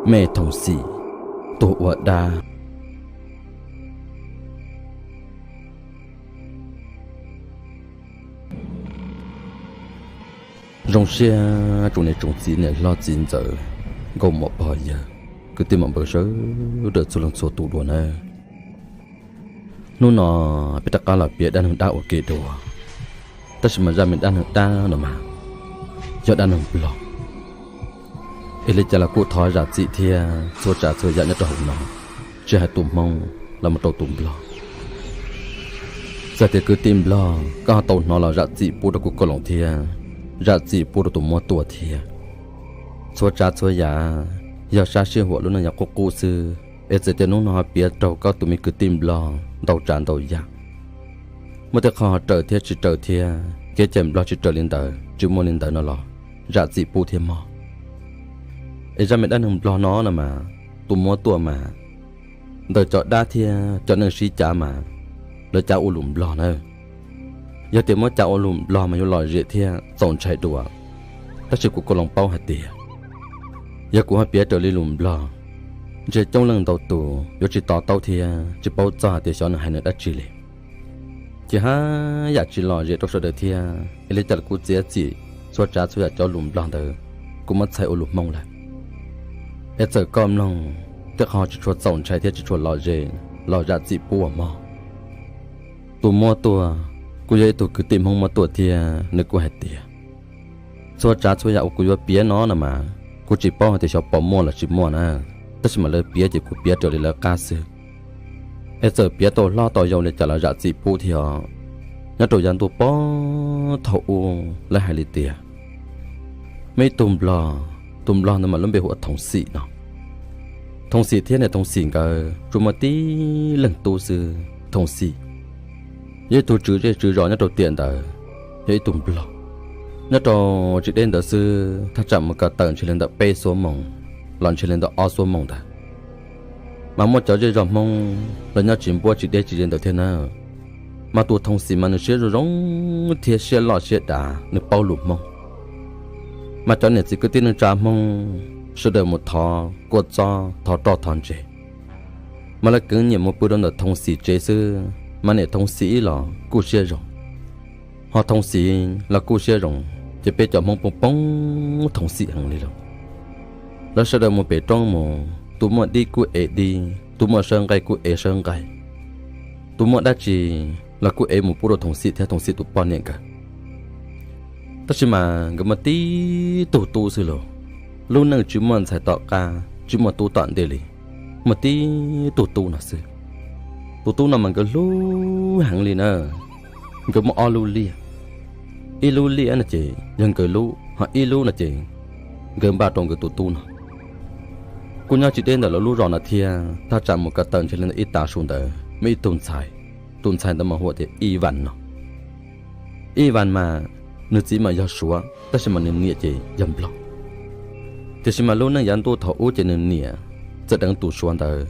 Me Thoom Xim tuag ua dab. Zoo siab tsoom niam tsoom txiv, niam hlob txiv ntxawm, nkauj muam pog yawg, kwv tij muam npawg sawv daws txhua leej txhua tus dua nawb. Hnub no peb rov qab los piav dab neeg dab ua ke dua, tab sis mas zaj me dab neeg dab no mas yog dab neeg nplog. Es li cas los kuj thov zam txim thiab txhua tsav txhua yam nyob rau hauv no, tsis hais tus Hmoob los mus rau tus nplog. Txawm tias kwv tij nplog koj ho tau hnov los zam txim pub rau kuv Kauj Loos thiab, zam txim pub rau tus muab tuaj thiab. Txhua tsav txhua yam yog sab sij huam lub neej yog qub qub xwb, es txawm tias hnub no ho piav raug koj tus me kwv tij nplog ntau tsav ntau yam, muaj tej qho ho raws thiab tsis raws thiab, kev cai nplog tsis raws li ntawd tsis muaj li ntawd no los zam txim pub thiab mog. Es zaj me dab neeg nplog no no mas, tus muab tuaj mas, ntawm cov dab thiab cov neeg sib cav mas lawv cav ua lus nplog na. Yog tias muab cav ua lus nplog mas yuav lom zem thiab txaus ntshai dua, tab sis kuv Kauj Loos paub hais tias yog kuv ho piav raws li lus nplog, ntshe coob leej ntau tus yuav tsis to taub thiab tsis paub txog hais tias xyov nws hais nws dab tsi li. Ces haj yam tsis lom zem rau sawv daws thiab, es li cas los kuv txiav txim txhua tsav txhua yam cov lus nplog ntawd, kuv muab txhais ua lus Hmoob lawm. Es txawm koj mloog tej qho tsis tshua txaus ntshai thiab tsis tshua lom zem los zam txim pub mog. Tus muab tuaj kuj yog ib tug kwv tij Hmoob muab tuaj thiab, nws kuj hais tias txhua tsav txhua yam uas kuv yuav piav no no mas, kuv tsis paub hais tias xyov puas muaj los tsis muaj na, tab sis mas lawv piav ces kuv piav raws li lawv qab xwb. Es txawm piav tau hlob tau yau li cas los zam txim pub thiab os. Nyob rau yav ntuj puag thaum ub lawv hais li tias muaj ib tug nplog, tus nplog ntawd mas lub npe hu ua Thoom Xim no. Thoom Xim thiab niam Thoom Xim nkawd tsuas muaj tib leeg tub xwb. Thoom Xim yog ib tug tswv zej tswv zos nyob rau tiam ntawd, yog ib tug nplog. Nyob rau tsis deb ntawd xwb, thaj tsam mus ko taw ntshe li ntawm peb xuab moos los ntshe li ntawm ob xuab moos ntawd. Mas muaj cov zej zos Hmoob los nyob tsis npuab tsis deb tsis ze ntawd thiab na. Mas tus Thoom Xim mas nws siab zoo zoo thiab siab loj siab dav, nws paub lus Hmoob. Mas cov niam txiv kwv tij neej tsa Hmoob sawv daws mus thov kua txob thov roj thov ntses, mas lawv keev nyiam mus pw rau ntawm Thoom Xim tsev xwb, mas niam Thoom Xim ib los kuj siab zoo, ho Thoom Xim los kuj siab zoo, ces peb cov Hmoob poob poob Thoom Xim heev li lauj. Lawv sawv daws mus pem roob mus, tus muaj dib kuj ev dib, tus muaj sawb nqaij kuj ev sawb nqaij, tus muaj dab tsi los kuj ev mus pub rau Thoom Xim thiab Thoom Xim tus poj niam nkawd. Tab sis mas nkawd muaj tib tug tub xwb lauj. Lub neej tsis muaj ntxhais tom qab tsis muaj tub tom ntej li, muaj tib tug tub no xwb. Tus tub no mas nkawd hlub heev li na. Nkawd muaj ob lub liaj, ib lub liaj no ces yog nkawd lub, ho ib lub no ces nkawd npaj rau nkawd tus tub no. Kuj nyob tsis deb ntawm lawv lub zos no thiab, thaj tsam mus ko taw ntshe li ntawm ib tav su ntawd muaj ib tug ntxhais, tus ntxhais ntawd mas hu ua tias Ib Vas no. Ib Vas mas nws txiv mas yog Suav tab sis mas nws niam ces yog Nplog. Tiam sis mas lub neej yav ntuj thaum ub ces nws niam txawm deev tus Suav ntawd,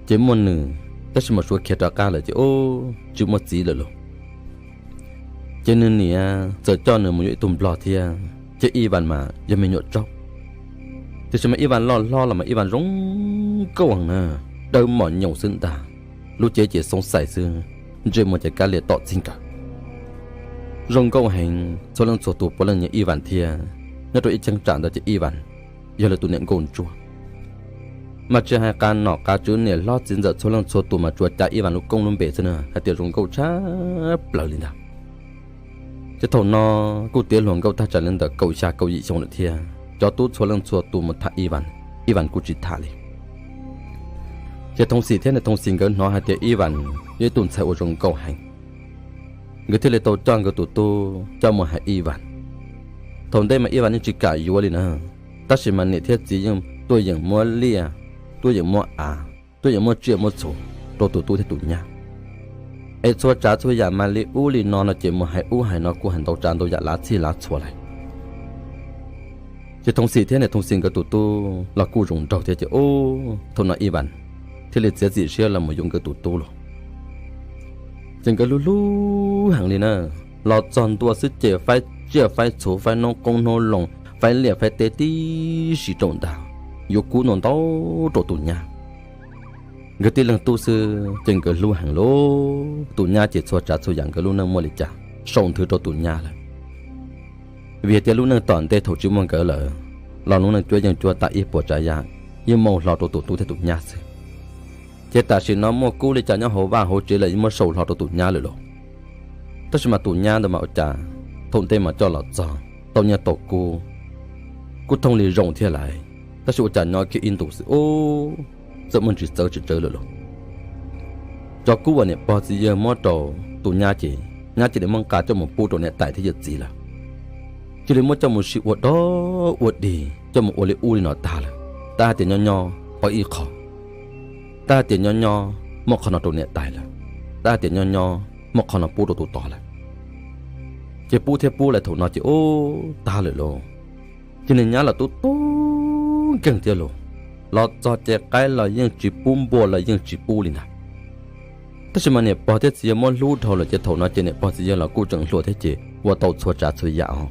ces muaj nws, tab sis mas Suav khiav rov qab lawm ces ub tsis muaj txiv lawm lauj. Ces nws niam txawm coj nws mus yuav ib tug Nplog thiab, ces Ib Vas mas yog me nyuam tsaub. Tiam sis mas Ib Vas loj hlob los mas Ib Vas zoo nkauj heev na, dawb mos nyoos xwb ntag, lub cev ces xoob xais xwb, ntsej muag ces kab liam tom txij nkawm. Zoo nkauj heev, txhua leej txhua tus puav leej nyiam Ib Vas thiab. Nyob rau ib cheeb tsam ntawd ces Ib Vas yog lawv tus niam nkauj ntsuab. Mas tsis hais qab nom qab tswv niam hlob txiv ntxawm txhua leej txhua tus mas tsuas cav Ib Vas lub koob lub npe xwb na hais tias zoo nkauj tshaj plaws li ntag. Ces thaum no kuj tiav hluas nkauj tag tsam li ntawm kaum xya kaum yim xyoo lawm thiab, cov tub txhua leej txhua tus mus tham Ib Vas, Ib Vas kuj tsis tham li. Ces Thoom Xim thiab niam Thoom Xim nkawd hnov hais tias Ib Vas yog ib tug ntxhais uas zoo nkauj heev, nkawd thiaj li tau coj nkawd tus tub coj mus hais Ib Vas. Thaum ntej mas Ib Vas yeej tsis kam yuav li na, tab sis mas niam thiab txiv yeej tuaj yeem muab liaj, tuaj yeem muab av, tuaj yeem muab tsiaj muab txhu rau tus tub thiab tus nyab. Es txhua tsav txhua yam mas li ub li no no ces mus hais ub hais no kuj hais ntau tsav ntau yam lav txhij lav txhua lawm. Ces Thoom Xim thiab niam Thoom Xim nkawd tus tub los kuj zoo nraug thiab ces ub thaum no Ib Vas thiaj li txiav txim siab los mus yuav nkawd tus tub los. Ces nkawd hlub hlub heev li na, los txog ntua xwb ces faib tsiaj faib txhu faib noob qoob noob loo, faib liaj faib teb tib si rau ntag, yuav kub ntau ntau rau tus nyab. Nkawd tib leeg tub xwb ces nkawd hlub heev li. Tus nyab ces txhua tsav txhua yam nkawd lub neej muaj li cas sau nthwv rau tus nyab lawm. Vim tias lub neej tom ntej thaum tsis muaj nkawd lawm los lub neej cuab yeej cuab tas ib puas tsav yam, yeej mus hlo rau tus tub thiab tus nyab xwb. Ces tam sim no muaj kub li cas nyob hauv vaj hauv tsev los yeej muab sau hlo rau tus nyab lawm lauj. Tab sis mas tus nyab ntawd mas ua cas thaum ntej mas coj los txog tau nyiaj tau kub kuj thooj li zoo thiab lawm, tab sis ua cas nyob kiag ib ntus xwb ub, txawm muaj ntsis txawv tsawv lawm lauj. Cov kub uas niam pog txiv yawg muab rau tus nyab ces nyab cia li muab nqa coj mus pub rau niam tais thiab yawm txiv lawm. Cia li muab coj mus sim ua dog ua dig, coj mus ua li ub li no tag lawm. Tab hais tias nyob nyob pov ib qho, tab hais tias nyob nyob muab qhov no rau niam tais lawm, tab hais tias nyob nyob muab qhov no pub rau tus tod lawm. Ces pub thiab pub lawm thaum no ces ub tag lawm lauj. Ces niag nyab los tub tub nkeeg thiab lauj, los txog ces qaib los yeej tsis pub, npua los yeej tsis pub li ntag. Tab sis mas niam pog thiab txiv yawg muab hlub dhau lawm ces thaum no ces niam pog txiv yawg los kuj tseem hluas thiab ces ua tau txhua tsav txhua yam os.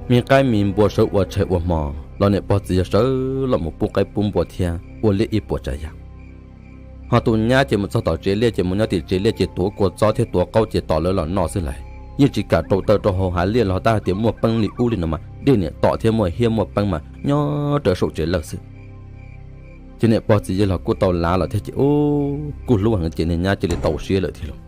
Me qaib me npua sawv ua tshais ua hmo los niam pog txiv yawg sawv los mus pub qaib pub npua thiab ua liaj ib puas tsav yam. Ho tus nyab ces mus txog tom tsev liaj ces mus nyob tim tsev liaj ces tuav kua txob thiab tuav qaub ces tos lawv los noj xwb lawm, yeej tsis kam rau taw rau hauv hav liaj los tab hais tias muaj peeb li ub li no mas dej niam tom thiab muaj hiab muaj peeb mas nyob rawv saum tsev lawj xwb. Ces niam pog txiv yawg los kuj tau lav los thiab ces ub kuj hlub heev ces niag nyab cia li tau siab lawm thiab lauj.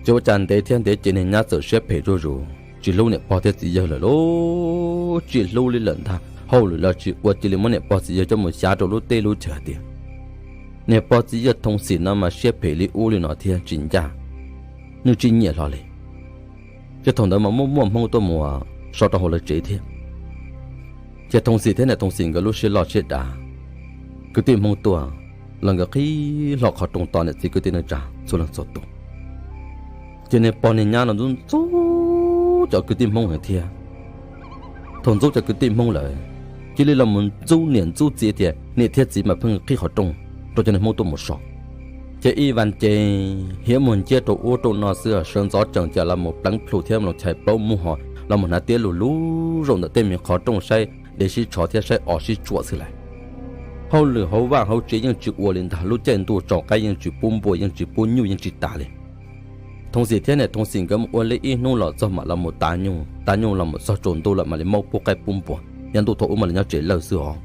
Ces ua cas ntev thiab ntev ces niag nyab txawm siab phem zuj zus, tsis hlub niam pog thiab txiv yawg lawm lauj, tsis hlub li lawm ntag. Hauj lwm los tsis ua, cia li muab niam pog txiv yawg coj mus xyav rau lub teb lub chaw hais tias niam pog txiv yawg Thooj Xim no mas siab phem li ub li no thiab tsis ncaj, nws tsis nyiam hlo li. Ces thaum ntawd mas muaj muaj Hmoob tuaj mus so rau hauv lawv tsev thiab. Ces Thooj Xim thiab niam Thooj Xim nkawd lub siab loj siab dav, kwv tij Hmoob tuaj los nkawd qhib hlo qhov rooj tos niam txiv kwv tij neej tsa txhua leej txhua tus. Ces niag pog niag nyab no ntxub ntxub cov kwv tij Hmoob heev thiab. Thaum ntxub cov kwv tij Hmoob lawm, cia li los mus ntxub niam ntxub txiv tias niam thiab txiv mas pheej qhib qhov rooj rau cov niag Hmoob tuaj mus so. Ces ib vas ces hiav muag nciab rau ub rau no xwb, sawv ntxov tseem cas los mus pleev plhu thiab mloog chais plaub muag ho los mus hnav tiab lug lug zaum ntawm tej me qhov rooj saib dev sib tsho thiab saib os sib tsuam xwb lawm. Hauj lwm hauv vaj hauv tsev yeej tsis ua li ntag, lub caij ntuj tsaus qaib yeej tsis pub npua yeej tsis pub nyuj yeej tsis tas li. Thooj Xim thiab niam Thooj Xim nkawd mus ua li ib hnub los txog mam los mus tas nyuj, tas nyuj los mus txog tsaus ntuj lawm mam li maub pub qaib pub npua, yav ntuj thaum ub mam li nyob tsev lawj xwb os.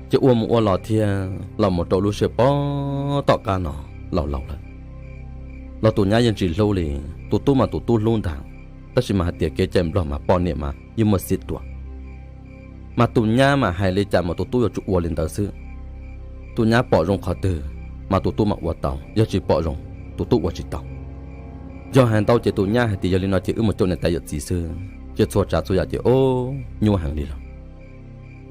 Ces ua mus ua los thiab los mus rau lub sij hawm pog tom qab no laus laus lawm los tus nyab yeej tsis hlub li. Tus tub mas tus tub hlub ntag, tab sis mas hais tias kev cai nplog mas poj niam mas yeej muaj xiv tuam. Mas tus nyab mas hais li cas mas tus tub yuav tsum ua li ntawd xwb. Tus nyab pom zoo qhov twg mas tus tub mam ua tau, yog tsis pom zoo tus tub ua tsis tau. Yog hais ntau ces tus nyab hais tias yog li no ces wb mus caum niam tais yawm txiv xwb, ces txhua tsav txhua yam ces ub nyuaj heev li los.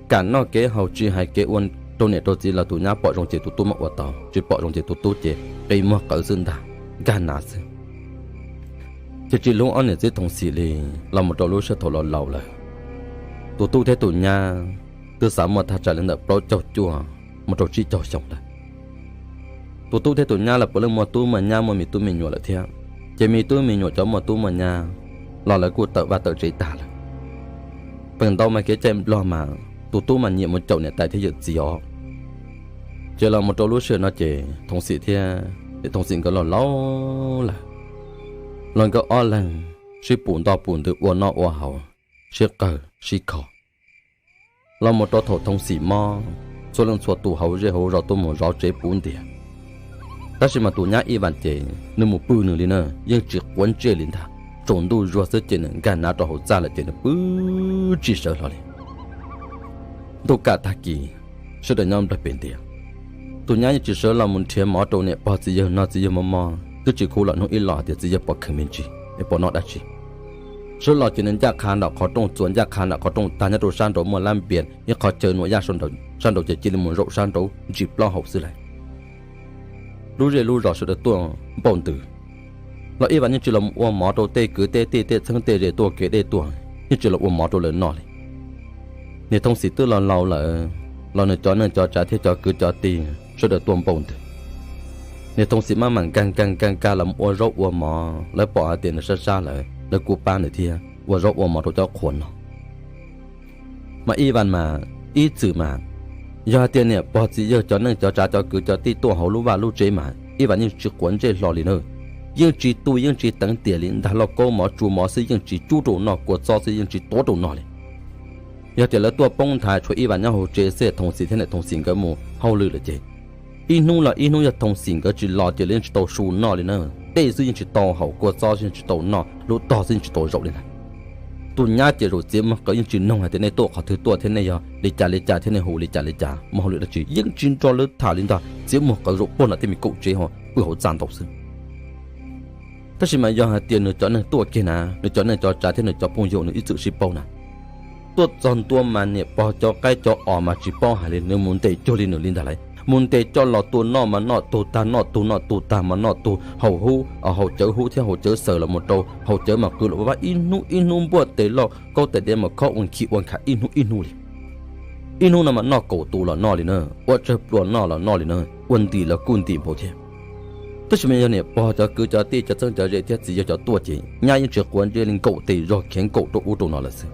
Kam noj kev haus tsis hais kev ua rau niam rau txiv los tus nyab pom zoo ces tus tub mam ua tau, tsis pom zoo ces tus tub ces qi muag qawv xwb ntag, nkag nav xwb. Ces tsis hlub ob niam txiv Thooj Xim li los mus rau lub sij hawm thaum laus laus lawm. Tus tub thiab tus nyab twb xav muaj thaj tsam li ntawm plaub caug cuaj mus rau tsib caug xyoo lawm. Tus tub thiab tus nyab los puav leej muaj tub muaj nyab muaj me tub me nyuam lawm thiab, ces me tub me nyuam cov muaj tub muaj nyab los lawv kuj tawm vaj tawm tsev tag lawm. Feem ntau mas kev cai nplog mas tus tub mas nyiam mus caum niam tais thiab yawm txiv os. Ces los mus rau lub sij hawm no ces Thooj Xim thiab, Thooj Xim nkawd laus laus lawm, los nkawd ob leeg sib pum nto pum ntws ua noj ua haus, sib qawg sib kho. Los mus rau thaum Thooj Xim mob, txhua leej txhua tus hauv zej hauv zos tuaj mus zov tsev puv ntiag. Tab sis mas tus nyab ib vas ces nws mus pw nws li na, yeej tsis quav ntsej li ntag. Tsaus ntuj zuag xwb ces nws nkag nav rau hauv txaj lawm ces nws pw tsis sawv hlo li. Ntuj kaj tag kis, sawv daws nyob nplawg pem ntiag. Tus nyab yeej tsis sawv los mus nrhiav mov rau niam pog txiv yawg noj, txiv yawg mob mob twb tsis khuv los hnub ib los hais tias txiv yawg puas kheev me ntsis es puas noj dab tsi. Sawv los ces nws ncaj qha nram qhov rooj, txuas ncaj qha nram qhov rooj tag nyob rau sab nraud muaj lab npias ib qho chaw nuam yaj sab nraud ces cia li mus zaum sab nraud ntsis plaub hau xwb lawm. Lub zej lub zos sawv daws tuaj npauj ntws, los ib vas yeej tsis los ua mov rau tej kwv tej tij tej txheeb tej ze tuaj kev dej tuaj, yeej tsis los ua mov rau lawv noj li. Niag Thooj Xim twb los laus lawm, los nws cov neej cov tsav thiab cov kwv cov tij sawv daws tuaj npauj ntws. Niag Thooj Xim maj mam nkag nkag nkag nkag los ua zaub ua mov, lawv pom hais tias nws sab sab lawm lawv kuj pab nws thiab ua zaub ua mov rau cov qhua noj. Mas Ivan mas, ib txwm mas, yog hais tias niam pog txiv yawg cov neej cov tsav cov kwv cov tij tuaj hauv lub vaj lub tsev mas Ivan yeej tsis quav ntsej hlo li na. Yeej tsis tu yeej tsis teev tiam li, ntag lauj, kaub mov tsua mov xwb yeej tsis cub rau noj, kua txob xwb yeej tsis tuav rau noj li. Yog tias lawv tuaj poob nthav tshuav Ivan nyob hauv tsev xwb, Thoom Xim thiab niam Thoom Xim nkawd mus hauj lwm lawm ces ib hnub los ib hnub yog Thoom Xim nkawd tsis los ces lawv yeej tsis tau su noj li na. Dej xwb yeej tsis tau haus, kua txob xwb yeej tsis tau noj, lub tog xwb yeej tsis tau zaum li ntag. Tus nyab ces zaum txiav muag qawv yeej tsis noog hais tias nej tuaj qhov twg tuaj thiab nej yog li cas li cas thiab nej hu li cas li cas, muaj hauj lwm dab tsi yeej tsis nrog lawv tham li ntag, txiav muag qawv zaum puag nram tej me kaum tsev ho pw hauv txaj ntaus xwb. Tab sis mas yog hais tias nws cov neeg tuaj kiag na, nws cov neej cov tsav thiab nws cov phooj ywg nws ib txwm sib paub na, tuaj txog ntua mas niam pog cov qaib cov os mas tsis paub hais li, nws mus ntes cuag li nws li ntag lauj, mus ntes coj los tua noj mas noj tug tag, noj tug noj tug tag mas noj tug, haus hub, haus cawv hub thiab haus cawv xaws los mus rau haus cawv mas qw los vaj ib hnub ib hnub, npuaj tes loj kaub tes diav mas khob ua khi ua nkhav ib hnub ib hnub li. Ib hnub no mas noj kaum tus los noj li na, ua tsawg pluas noj los noj li na, ua ntim los kuj ntim npaum thiab. Tab sis mas yog niam pog cov kwv cov tij cov txheeb cov ze thiab txiv yawg cov tuaj ces nyab yeej tsis quav ntsej li, nkaum tes zog khiav nkaum rau ub rau no lawm xwb.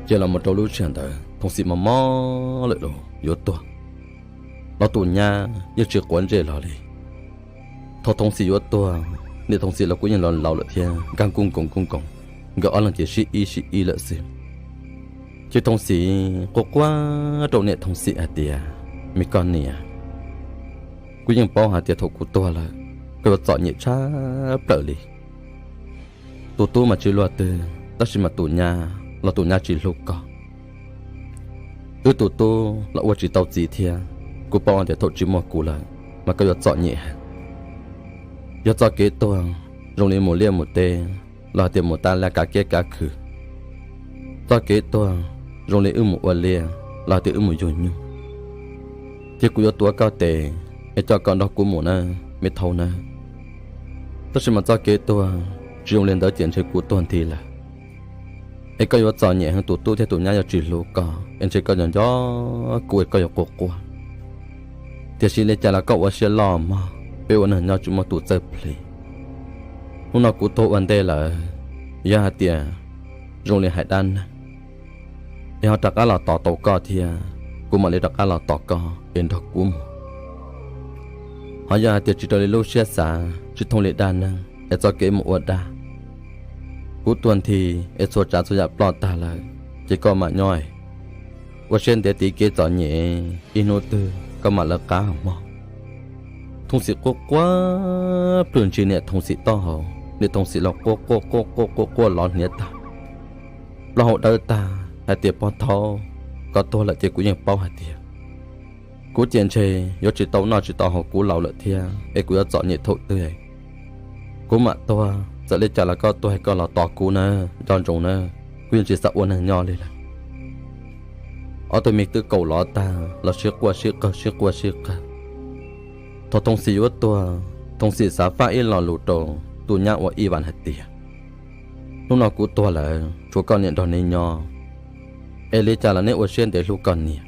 Ces los mus rau lub sij hawm ntawd Thoom Xim mob mob lawm los yuav tuag, los tus nyab yeej tsis quav ntsej hlo li. Thaum Thoom Xim yuav tuag, niam Thoom Xim los kuj yeej laus laus lawm thiab nkag nkuj nkoos nkuj nkoos, nkawd ob leeg ces sib ib sib ib lawm xwb. Ces Thoom Xim quaj quaj rau niam Thoom Xim hais tias, me koj niam, kuv yeej paub hais tias thaum kuv tuag lawm koj yuav txom nyem tshaj plaws li. Tus tub mas tsis luaj twg, tab sis mas tus nyab los tus nyab tsis hlub koj. Wb tus tub los ua tsis tau txiv thiab, kuv paub hais tias thaum tsis muaj kuv lawm mas koj yuav txom nyem heev. Yog txoj kev tuag zoo li mus liaj mus teb los hais tias mus tab laj kav kiab kav khw. Txoj kev tuag zoo li wb mus ua liaj los hais tias wb mus yug nyuj. Ces kuv yuav tuav koj tes es coj koj nrog kuv mus nawb me thaub nawb. Tab sis mas txoj kev tuag tsis zoo li ntawd ces ntshe kuv tuag nthi lawm, es koj yuav txom nyem heev, tus tub thiab tus nyab yuav tsis hlub koj, es ntshe koj nco nco kuv es koj yuav quaj quaj. Tiam sis li cas los koj ua siab loj mog, peb ua neeg nyob tsis muaj tus txawj plig. Hnub no kuv tuag ua ntej lawm, yog hais tias zoo li hais dab neeg, es ho rov qab los tos tau koj thiab, kuv mam li rov qab los tos koj es nrog kuv mus. Ho yog hais tias tsis raws li lub siab xav, tsis thooj li dab neeg es txoj kev mus ua dab, kuv tuag nthi es txhua tsav txhua yam ploj tag lawm, ces koj mam nyob ua siab ntev tiv kev txom nyem, ib hnub twg koj mam lawv qab mog. Thoom Xim quaj quaj plhws ntshis niam Thoom Xim taub hau, niam Thoom Xim los quaj quaj quaj quaj quaj quaj lov hniav tag, plaub hau dawb tag hais tias, pog thaub, koj tuag lawm ces kuv yeej paub hais tias kuv ces ntshe yuav tsis tau noj tsis tau haus, kuv laus lawm thiab es kuv yuav txom nyem thaum twg. Kuv mam tuag, txawm li cas los koj tuag es koj los tos kuv na, nco ntsoov na, kuv yeej tsis xav ua neeg nyob li lawm. Ob tug me twb kaum lov tag los sib quaj sib qawg sib quaj sib qawg. Thaum Thoom Xim yuav tuag, Thoom Xim xav faj ib lo lus rau tus nyab uas Ivan hais tias, hnub no kuv tuag lawm tshuav koj niam nrog neb nyob, es li cas los neb ua siab ntev hlub koj niam.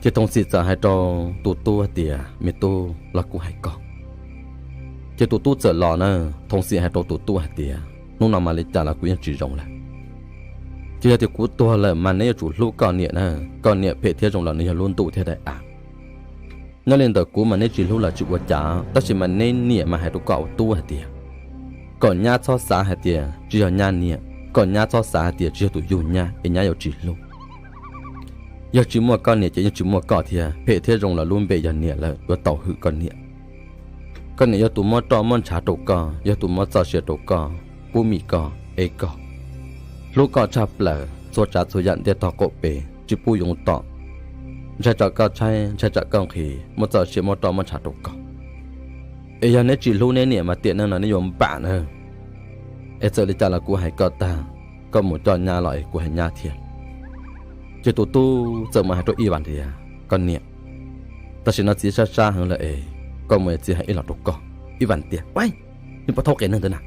Ces Thoom Xim txawm hais rau tus tub hais tias, me tub, los kuv hais koj. Ces tus tub txawm los na, Thoom Xim hais rau tus tub hais tias, hnub no mas li cas los kuv yeej tsis zoo lawm. Ces yog tias kuv tuag lawm mas neb yuav tsum hlub koj niam na, koj niam phem thiab zoo los nws yog lub ntuj thiab daim av. Nyob li ntawm kuv mas neb tsis hlub los tsis ua cas, tab sis mas neb niam mas hais rau koj tus tub hais tias, kom nyab txhob xav hais tias tsis yog nyab niam, kom nyab txhob xav hais tias tsis yog tus yug nyab es nyab yuav tsis hlub. Yog tsis muaj koj niam ces yeej tsis muaj koj thiab, phem thiab zoo los lub npe yog niam lawm yuav tau hwm koj niam. Koj niam yog tus muab roj muab ntshav rau koj, yog tus muab txoj sia rau koj, pub mis koj, ev koj, hlub koj tshaj plaws, txhua tsav txhua yam ntiaj tog qaum pes tsis pub yoov tom, ntshai tsam koj tshaib, ntshai tsam koj nqhis, muab txoj sia muab roj muab ntshav rau koj. Es yog neb tsis hlub neb niam mas tiam neej no neb yuav npam na. Es txawm li cas los kuv hais koj tag, koj mus coj nyab los es kuv hais nyab thiab. Ces tus tub txawm mus hais rau Ivan tias, koj niam, tam sim no txiv sab sab heev lawm es koj mus es txiv hais ib los rau koj. Ivan tias, ua, nws pov thauj qes neeg ntawd na,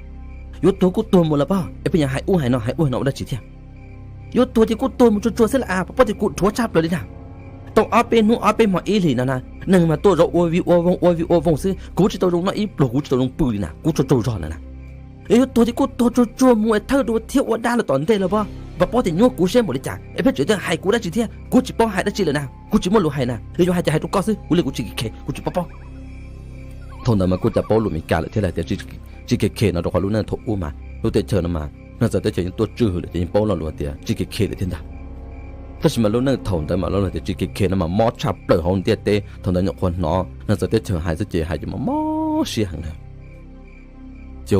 yuav tuag kuj tuag mus lawm pog es pheej yuav hais ub hais no hais ub hais no ua dab tsi thiab. Yuav tuag ces kuj tuag mus tsuag tsuag xwb lawm as, pog poj tsis kuv dhuav tshaj plaws li na. Tau ob peb hnub ob peb hmo ib hlis no na, neeg mas tuaj zov ua vij ua voog ua vij ua voog xwb, kuv tsis tau zoo noj ib pluag, kuv tsis tau zoo pw li na, kuv tsaug tsaug zog lawm na. Yuav tuag ces kuj tuag tsuag tsuag mus es thawj dua thiab ua dab lawm tom ntej lawm pog. Puas paub tias nyuab kuv siab npaum li cas es peb tseem tuaj hais kuv dab tsi thiab? Kuv tsis paub hais dab tsi lawm na, kuv tsis muaj lus hais na, yog yuav hais ces hais rau koj xwb, kuv li kuv tsis khev khev, kuv tsis paub paub. Thaum ntawd mas kuj cas paub lus Meskas lawm thiab lawv tias tsis khev khev no, rau qhov lub neej thaum ub mas lub teb chaws no mas neeg txawv teb chaws yeej tuaj tswj hwm lawm ces yeej paub lo lus tias tsis khev khev lawm thiab ntag. Tab sis mas lub neej thaum ntawd mas lo lus tias tsis khev khev no mas mob tshaj plaws hauv ntiaj teb. Thaum ntawd nyuam qhuav hnov neeg txawv teb chaws hais xwb ces hais ces mas mob siab heev na. Ces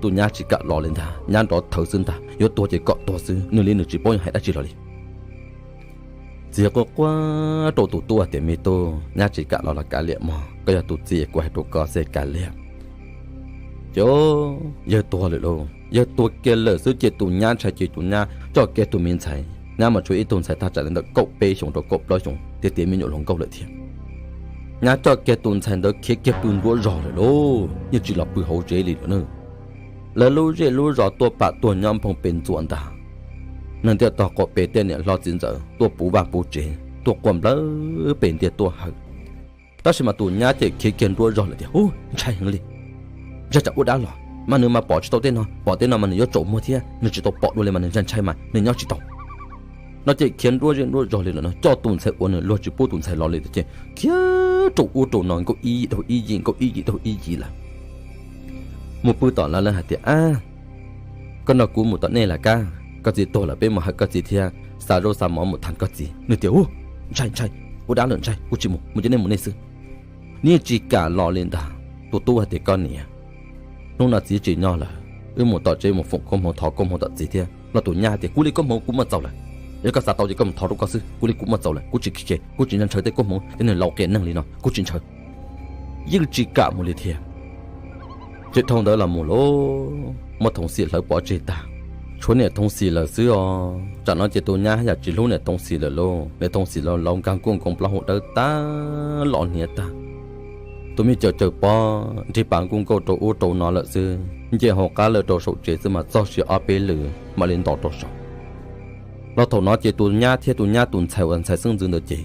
tus nyab tsis kam los li ntag, nyab nrov thawv xwb ntag, yuav tuag ces kom tuag xwb, nws li nws tsis paub yuav hais dab tsi los li. Txiv quaj quaj rau tus tub hais tias, me tub, nyab tsis kam los los kav liam mog, koj yog tus txiv kuv hais rau koj xwb kav liam. Ces yawg tuag lawm lauj, yawg tuag kiag lawm xwb ces tus nyab ntshai ces tus nyab coj kiag tus me ntxhais, nyab mas tshuav ib tug ntxhais thaj tsam li ntawm kaum peb xyoos rau kaum plaub xyoos tiav tiav me nyuam hluas nkauj lawm thiab. Nyab coj kiag tus ntxhais ntawd khiav kiag pw nruab zos lawm lauj, yeej tsis los pw hauv tsev li lawm na. Lawv lub zej lub zos tuaj pam tuaj nyob nphoo pes ntxuas ntag. Neeg ntiaj tog qaum pem tej niam hlob txiv ntxawm tuaj puv vaj puv tsev, tuaj quaj nplawg pes ntiag tuaj hawm. Tab sis mas tus nyab ces khiav kiag nruab zos lawm tias, ub, ntshai heev li, ntshai tsam ua dab los mas nws mas pom tsis tau tej no, pom tej no mas nws yuav tsaus muag thiab, nws tsis tau pom dua li mas nws ntshai ntshai mas nws nyob tsis tau. No ces khiav nruab zej nruab zos li lawm no, coj tus ntxhais uas nws luag tsis pub tus ntxhais los li ces khiav rau ub rau no, nkaum ib yim dhau ib yim, nkaum ib yim dhau ib yim lawm. Mus pw tom lawv, lawv hais tias, ab, koj nrog kuv mus tom nej lawm kab, koj txiv tuag lawm peb mus hawm koj txiv thiab xa zaub xa mov mus tham koj txiv. Nws tias, ub, ntshai ntshai, ua dab lawm ntshai, kuv tsis mus, mus ces nej mus nej xwb. Nws yeej tsis kam los li ntag. Tus tub hais tias, koj niam, hnub no txiv tsis nyob lawm, wb mus tom tsev mus foom koob hmoov thov koob hmoov tom txiv thiab. Los tus nyab hais tias, kuv li koob hmoov kuv muaj txaus lawm, yog koj xav tau ces koj mus thov rau koj xwb, kuv li kuv muaj txaus lawm, kuv tsis khev khev, kuv tsis ntshaw tej koob hmoov cov neeg laus qias neeg li no, kuv tsis ntshaw. Yeej tsis kam mus li thiab. Ces dhau ntawd los mus lauj, muab Thoos Xis hlawv pov tseg tag, tshuav niam Thoos Xis lawm xwb os. Tsam no ces tus nyab haj yam tsis hlub niam Thoos Xis lawm lauj, niam Thoos Xis los laus nkag nkuj nkoos plaub hau dawb tag los hniav tag. Tus me caws caws pob nrig pas nkuj nkaus rau ub rau no lawm xwb, nce hauv qab lawm rau saum tsev xwb mas txog sia ob peb lwm mam li nto rau saum. Los thaum no ces tus nyab thiab tus nyab tus ntxhais uas ntxhais xeeb ntxwv ntawd ces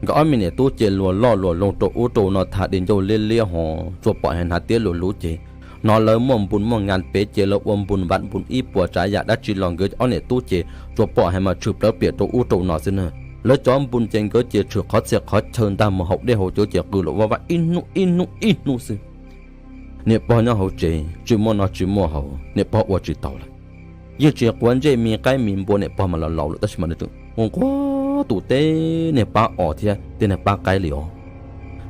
nkawd ob me niam tub ces luag loj luag loog rau ub rau no tham di ncauj liab liab hos tsuas pom hais hnav tiab luag luv ces hnov lawv muaj npun muaj nkas pem ces lawv ua npun vav npun ib puas tsav yam dab tsi los nkawd ob niam tub ces tsuas pom hais mas tshwm plawv pliam rau ub rau no xwb na. Lawv cov npun ces nkawd ces tshwm qhov txhia qhov chaw ntag mus haus dej haus cawv ces qw los vaj vaj ib hnub ib hnub ib hnub xwb. Niam pog nyob hauv tsev tsis muaj noj tsis muaj haus, niam pog ua tsis tau lawm. Yeej tsis quav ntsej, me qaib me npua niam pog mas los laus lawm tab sis mas nws tseem ua nquag tus teb niag pab os thiab tej niag pab qaib li os.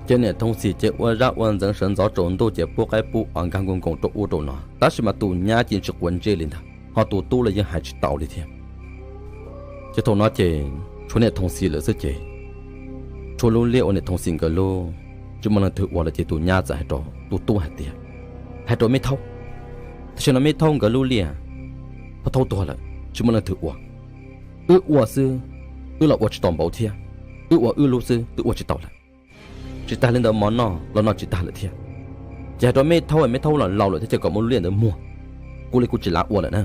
Ces niam Thoos Xis ces ua zab ua ntxeev sawv ntxov tsaus ntuj ces pub qaib pub os nkag nkuj nkoos rau ub rau no tab sis mas tus nyab ces tsis quav ntsej li ntag, ho tus tub los yeej hais tsis tau li thiab. Ces thaum no ces tshuav niam Thoos Xis lawm xwb ces tshuav lub liaj uas niam Thoos Xis nkawd lub tsis muaj leej twg ua lawm ces tus nyab txawm hais rau tus tub hais tias, hais rau Meb Thaub, tam sim no Meb Thaub nkawd lub liaj, Pog Thaub tuag lawm tsis muaj leej twg ua, wb ua xwb wb los ua tsis tau npaum thiab, wb ua wb lub xwb twb ua tsis tau lawm. Tsis tas li ntawd mov noj los noj tsis tag lawm thiab. Ces hais rau Meb Thaub, Meb Thaub los laus lawm thiab ces kom muab lub liaj ntawd muag. Kuv li kuv tsis lav ua lawm na.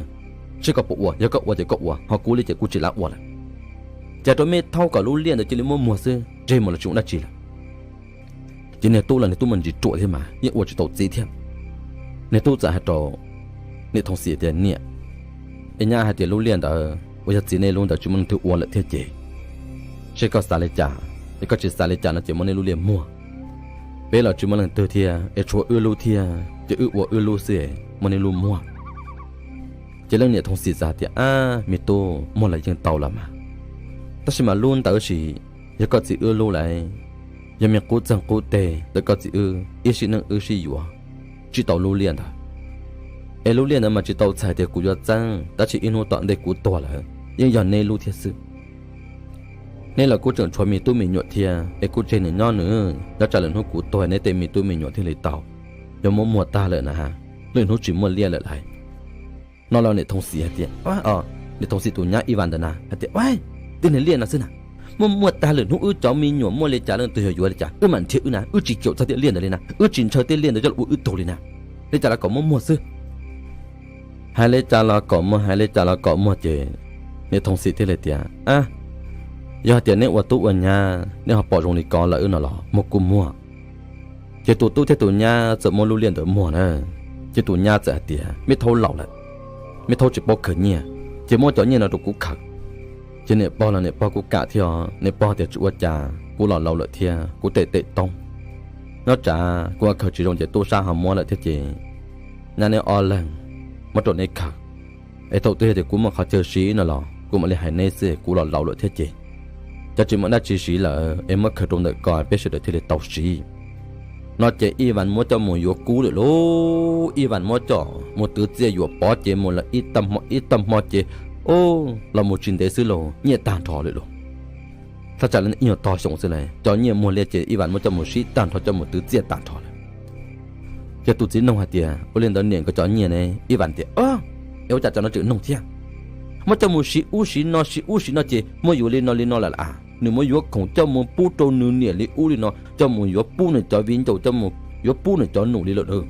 Seb koj puas ua, yog koj ua ces koj ua, ho kuv li ces kuv tsis lav ua lawm. Ces hais rau Meb Thaub kom lub liaj ntawd cia li muab muag xwb, tseg mus los tsis ua dab tsi lawm. Ces niag tub los niag tub muaj ntsis ruam thiab mas yeej ua tsis tau txiv thiab. Niag tub txawm hais rau niam Thoos Xis tias, niam, es nyab hais tias lub liaj ntawd uas yog txiv nej lub ntawd tsis muaj leej twg ua lawm thiab ces, seb koj xav li cas, es koj tsis xav li cas no ces muab nej lub liaj muag. Peb los tsis muaj leej twg thiab es tshuav wb lub thiab ces wb ua wb lub xwb, muab nej lub muag. Ces leej niam Thoos Xis txawm hais tias, ab me tub, muag los yeej tau los mas, tab sis mas lub ntawd sis yog koj txiv wb lub lawm, yog me qub txeeg qub teg ntawm koj txiv wb ib sij neej wb sib yuav, tsis tau lub liaj ntawd. Es lub liaj ntawd mas tsis tau txhais tias kuv yuav txeeb, tab sis ib hnub tom ntej kuv tuag lawm yeej yog neb lub thiab xwb. Neb los kuj tseem tshuav me tub me nyuam thiab es kuj tseg nws nyob nws, nyob tsam lwm hnub kuv tuag neb tej me tub me nyuam thiaj li tau. Yog muab muag tag lawm na, lwm hnub tsis muaj liaj lawm lauj. No los niam Thoos Xis hais tias, niam Thoos Xis tus nyab Ib Vas ntawd na hais tias, ua, tej niag liaj no xwb na, muab muag tag lwm hnub wb cov me nyuam muaj li cas leej twg yuav yuav li cas, wb mam nrhiav wb na, wb tsis caum txog tej liaj ntawd li na, wb tsis ntshaw tej liaj ntawd coj los ua wb tug li na. Li cas los kom muab muag xwb. Hais li cas los kom muag, hais li cas los kom muag ces niam Thoos Xis thiaj li tias, a, yog hais tias neb ua tub ua nyab neb ho pom zoo li ko lawm wb no los muab kuj muag. Ces tus tub thiab tus nyab txawm muab lub liaj ntawd muag na. Ces tus nyab txawm hais tias, Meb Thaub laus lawm, Meb Thaub tsis paub khwv nyiaj, ces muab cov nyiaj no rau kuv khaws. Ces niam pog los niam pog kuj kam thiab, niam pog tias tsis ua cas, kuv los laus lawm thiab kuv tes tes toob, nyob tsam kuv khaws tsis zoo ces tub sab ho muab lawm thiab ces nyab neb ob leeg muab rau neb khaws. Es thaum twg yog tias kuv muaj qhov chaw siv no los kuv mam li hais neb xwb, kuv los laus lawm thiab ces cov tsis muaj dab tsi siv lawm es muab khaws rau ntawm ko peb sawv daws thiaj li tau siv. No ces Ib Vas muab coj mus yuav kub lawm lauj. Ib Vas muab coj mus twv txiaj yuam pov ces mus lawm ib tag hmo ib tag hmo ces, o, los mus tsis ntev xwb los nyiaj tag nrho lawm lauj. Thaj tsam li ib nyuag tog xyoo xwb las cov nyiaj muag liaj ces Ib Vas muab coj mus sib tag nrho coj mus twv txiaj tag nrho lawm. Ces tus txiv nug hais tias, ua li ntawd niam, nkawd cov nyiaj ne? Ib Vas tias, es ua cas cov no tseem nug thiab? Muab coj mus siv ub siv no siv ub siv no ces muaj yuav li no li no lawm las. Nws muab yuav khoom coj mus pub rau nws niam li ub li no, coj mus yuav pub nws cov viv ncaus, coj mus yuav pub nws cov nus li lawm.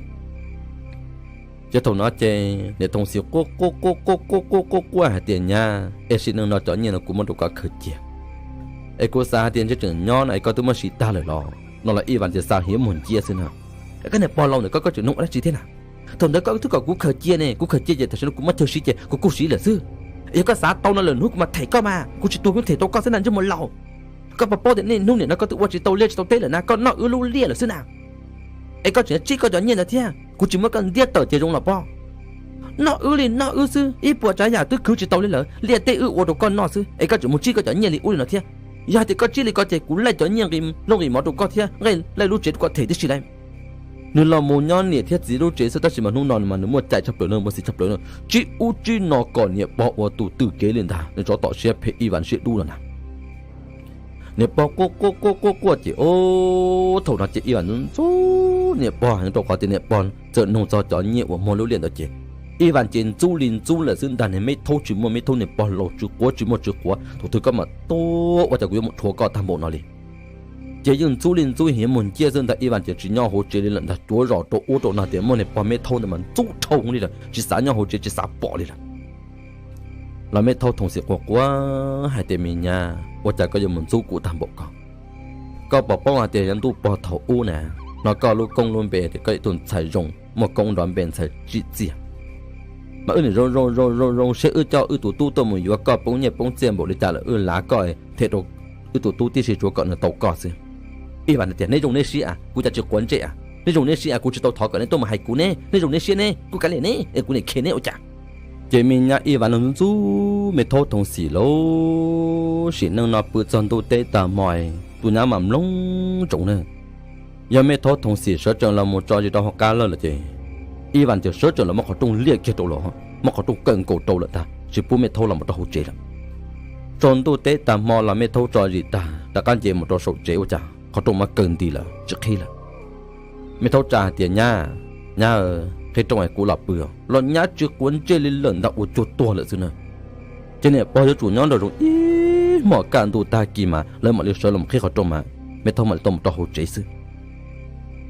Ces thaum no ces niam Thoom Xim quaj quaj quaj quaj quaj quaj quaj quaj hais tias, nyab, es sim neej no cov nyiaj no kuv muab rau koj khaws cia, es kuv xav hais tias ntshe tseem nyob no es koj twb muab siv tag lawm los no los Ib Vas ces xav hiav mus nciab xwb na. Es koj niag pog laus ntawm koj, koj tseem nug ua dab tsi thiab na? Thaum ntawd koj twb kom kuv khaws cia ne, kuv khaws cia ces tam sim no kuv muaj chaw siv ces kuv kuj siv lawm xwb. Yog koj xav tau no lawm hnub kuv mam them koj mas, kuv tsis tuag kuv them tau koj xwb na ntsej muag laus. Koj puas paub tias niaj hnub nim no koj twb ua tsis tau liaj tsis tau teb lawm na, koj noj wb lub liaj lawm xwb na. Es koj tseem tsib koj cov nyiaj ntawd thiab, kuv tsis muab koj ntiab tawm ces zoo los pob. Noj wb li noj wb xwb, ib puas tsav yam twb khwv tsis tau li lawm, liaj teb wb ua rau koj noj xwb es koj tseem mus tsib koj cov nyiaj li ub li no thiab. Yog hais tias koj tsib li ko ces kuv laij cov nyiaj nqi looj nqi mov rau koj thiab nqi laij lub tsev rau koj them tib si lauj. Nws los mus nyob niam thiab txiv lub tsev xwb tab sis mas hnub no mas nws muaj cai tshaj plaws no, muaj xis tshaj plaws no, tsib ub tsib no kom niam pog ua tus twm kev li ntag, nws tsov tom siab phem Ib Vas siab dub los na. Niam pog quaj quaj quaj quaj quaj ces, o, thaum no ces Ib Vas ntxub ntxub niam pog heev rau qhov tias niam pog txawm nug txog cov nyiaj uas muag lub liaj ntawd ces Ib Vas ces ntxub li ntxub lawm xwb ntag, niag me thaub tsis muaj me thaub, niag pog laus tsw quav tsis muaj tsw quav, thaum twg koj mam tuaj ua cas kuv yuav mus rhuav koj tag npaum no li. Ces yeej ntxub li ntxub hiav mus nciab xwb ntag, Ib Vas ces tsis nyob hauv tsev li lawm ntag, cuav zos rau ub rau no tias muaj niag pog me thaub ntawd mas ntxub dhau li lawm, tsis xav nyob hauv tsev tsis xav pom li lawm. Los me thaub Thoom Xim quaj quaj hais tias, me nyab, ua cas koj yuav mus ntxub kuv tag npaum ko? Koj puas paub hais tias yav ntuj pog thaum ub na, hnov koj lub koob lub npe tias koj ib tug ntxhais zoo, muaj koob nrov npe ntxhais tsim txiaj. Mas wb nim zoo zoo zoo zoo zoo siab wb coj wb tus tub tuaj mus yuav koj poob nyiaj poob txiaj npaum li cas lawm wb lav koj them rau wb tus tub tib si tsuav kom nws tau koj xwb. Ib Vas tias, neb zoo neb siab, kuv cas tsis quav ntsej a, neb zoo neb siab, kuv tsis tau thov kom neb tuaj mus hais kuv ne, neb zoo neb siab ne, kuv kav liam ne es kuv niam khe neb ua cas? Ces me nyab Ib Vas los ntxub me thaub Thoom Xim lauj, sim neej no pw txog ntuj teb tag hmo, tus nyab mas mloog ntsoov na. Yog me thaub Thoom Xim sawv tsees los mus tso zis rau hauv qab lawm lawm ces Ib Vas ces sawv tsees los muab qhov rooj liaj kiag rau lawm, muab qhov rooj kawm nkaus rau lawm ntag, tsis pub me thaub los mus rau hauv tsev lawm. Tsaus ntuj teb tag hmo los me thaub tso zis tag rov qab nce mus rau saum tsev ua cas qhov rooj muab kaw nti lawm tsis qhib lawm. Me thaub tsa hais tias, nyab, nyab, qhib rooj es kuv los pw. Los nyab tsis quav ntsej li lawm ntag, ua cuag tuag lawm xwb na. Ces niam pog yuav tsum nyob nraum zoov ib hmos kaj ntug tag kis mas lawv mam li sawv los qhib qhov rooj mas me thaub mam li tau mus rau hauv tsev xwb.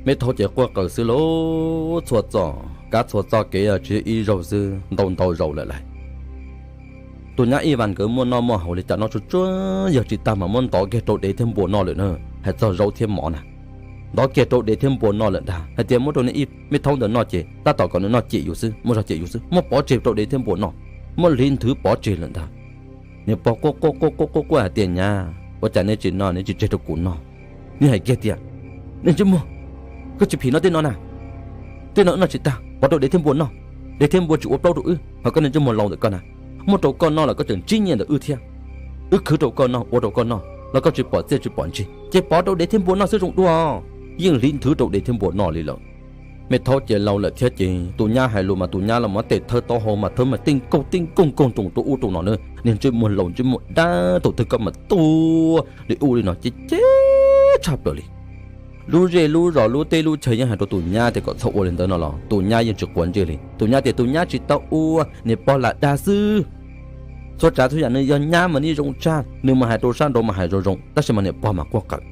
Me thaub ces quaj qaws xwb lauj, txhua txoj kab txhua txoj kev tsis yog ib zaug xwb, ntau ntau zaus lawm lauj. Tus nyab Ib Vas nkawd muaj noj muaj haus li cas noj tsuag tsuag, yog tsis tag mas muab ntov kiag rau dev thiab npua noj lawm na, hais txog zaub thiab mov na. Ntov kiag rau dev thiab npua noj lawm ntag, hais tias muab rau me thaub ntawd noj ces tab tom kom nws noj cem yus xwb, muab zog cem yus xwb, muab pov tseg rau dev thiab npua noj, muab hliv nthwv pov tseg lawm ntag. Niam pog quaj quaj quaj quaj quaj quaj hais tias, nyab, ua cas neb tsis noj, neb tsis tseg rau kuv noj? Neb hais kiag tias, niag ntsej muag, koj tsis phim noj tej no na. Tej no wb noj tsis tag, pov rau dev thiab npua noj. Dev thiab npua tsis ua plaub rau wb, ho koj niag ntsej muag laus ntawm koj na, muab rau koj noj los koj tseem ntsib nyiaj ntawm wb thiab. Wb khwv rau koj noj, ua rau koj noj los koj tsis pom txiaj tsis pom ntsig, ces pov rau dev thiab npua noj xwb zoo dua. Yeej hliv nthwv rau dev thiab npua noj li lawm. Me thaub ces laus lawm thiab ces tus nyab hais lus mas tus nyab los muab tes thawb taub hau mas thawb mas tej nkaug tej nkaug nkaug nroos rau ub rau no na. Niag ntsej muag laus ntsej muag dab, thaum twg koj mas tuag li ub li no ces ceb tshaj plaws li. Lub zej lub zos lub teb lub chaw yeej hais rau tus nyab tias kom txhob ua li ntawd no los tus nyab yeej tsis quav ntsej li. Tus nyab tias tus nyab tsis tau ua, niam pog lam dag xwb. Txhua tsav txhua yam nws yog nyab mas nws zoo tshaj, nws mas hais rau sab nraud mas hais zoo zoo, tab sis mas niam pog mas quaj qawm.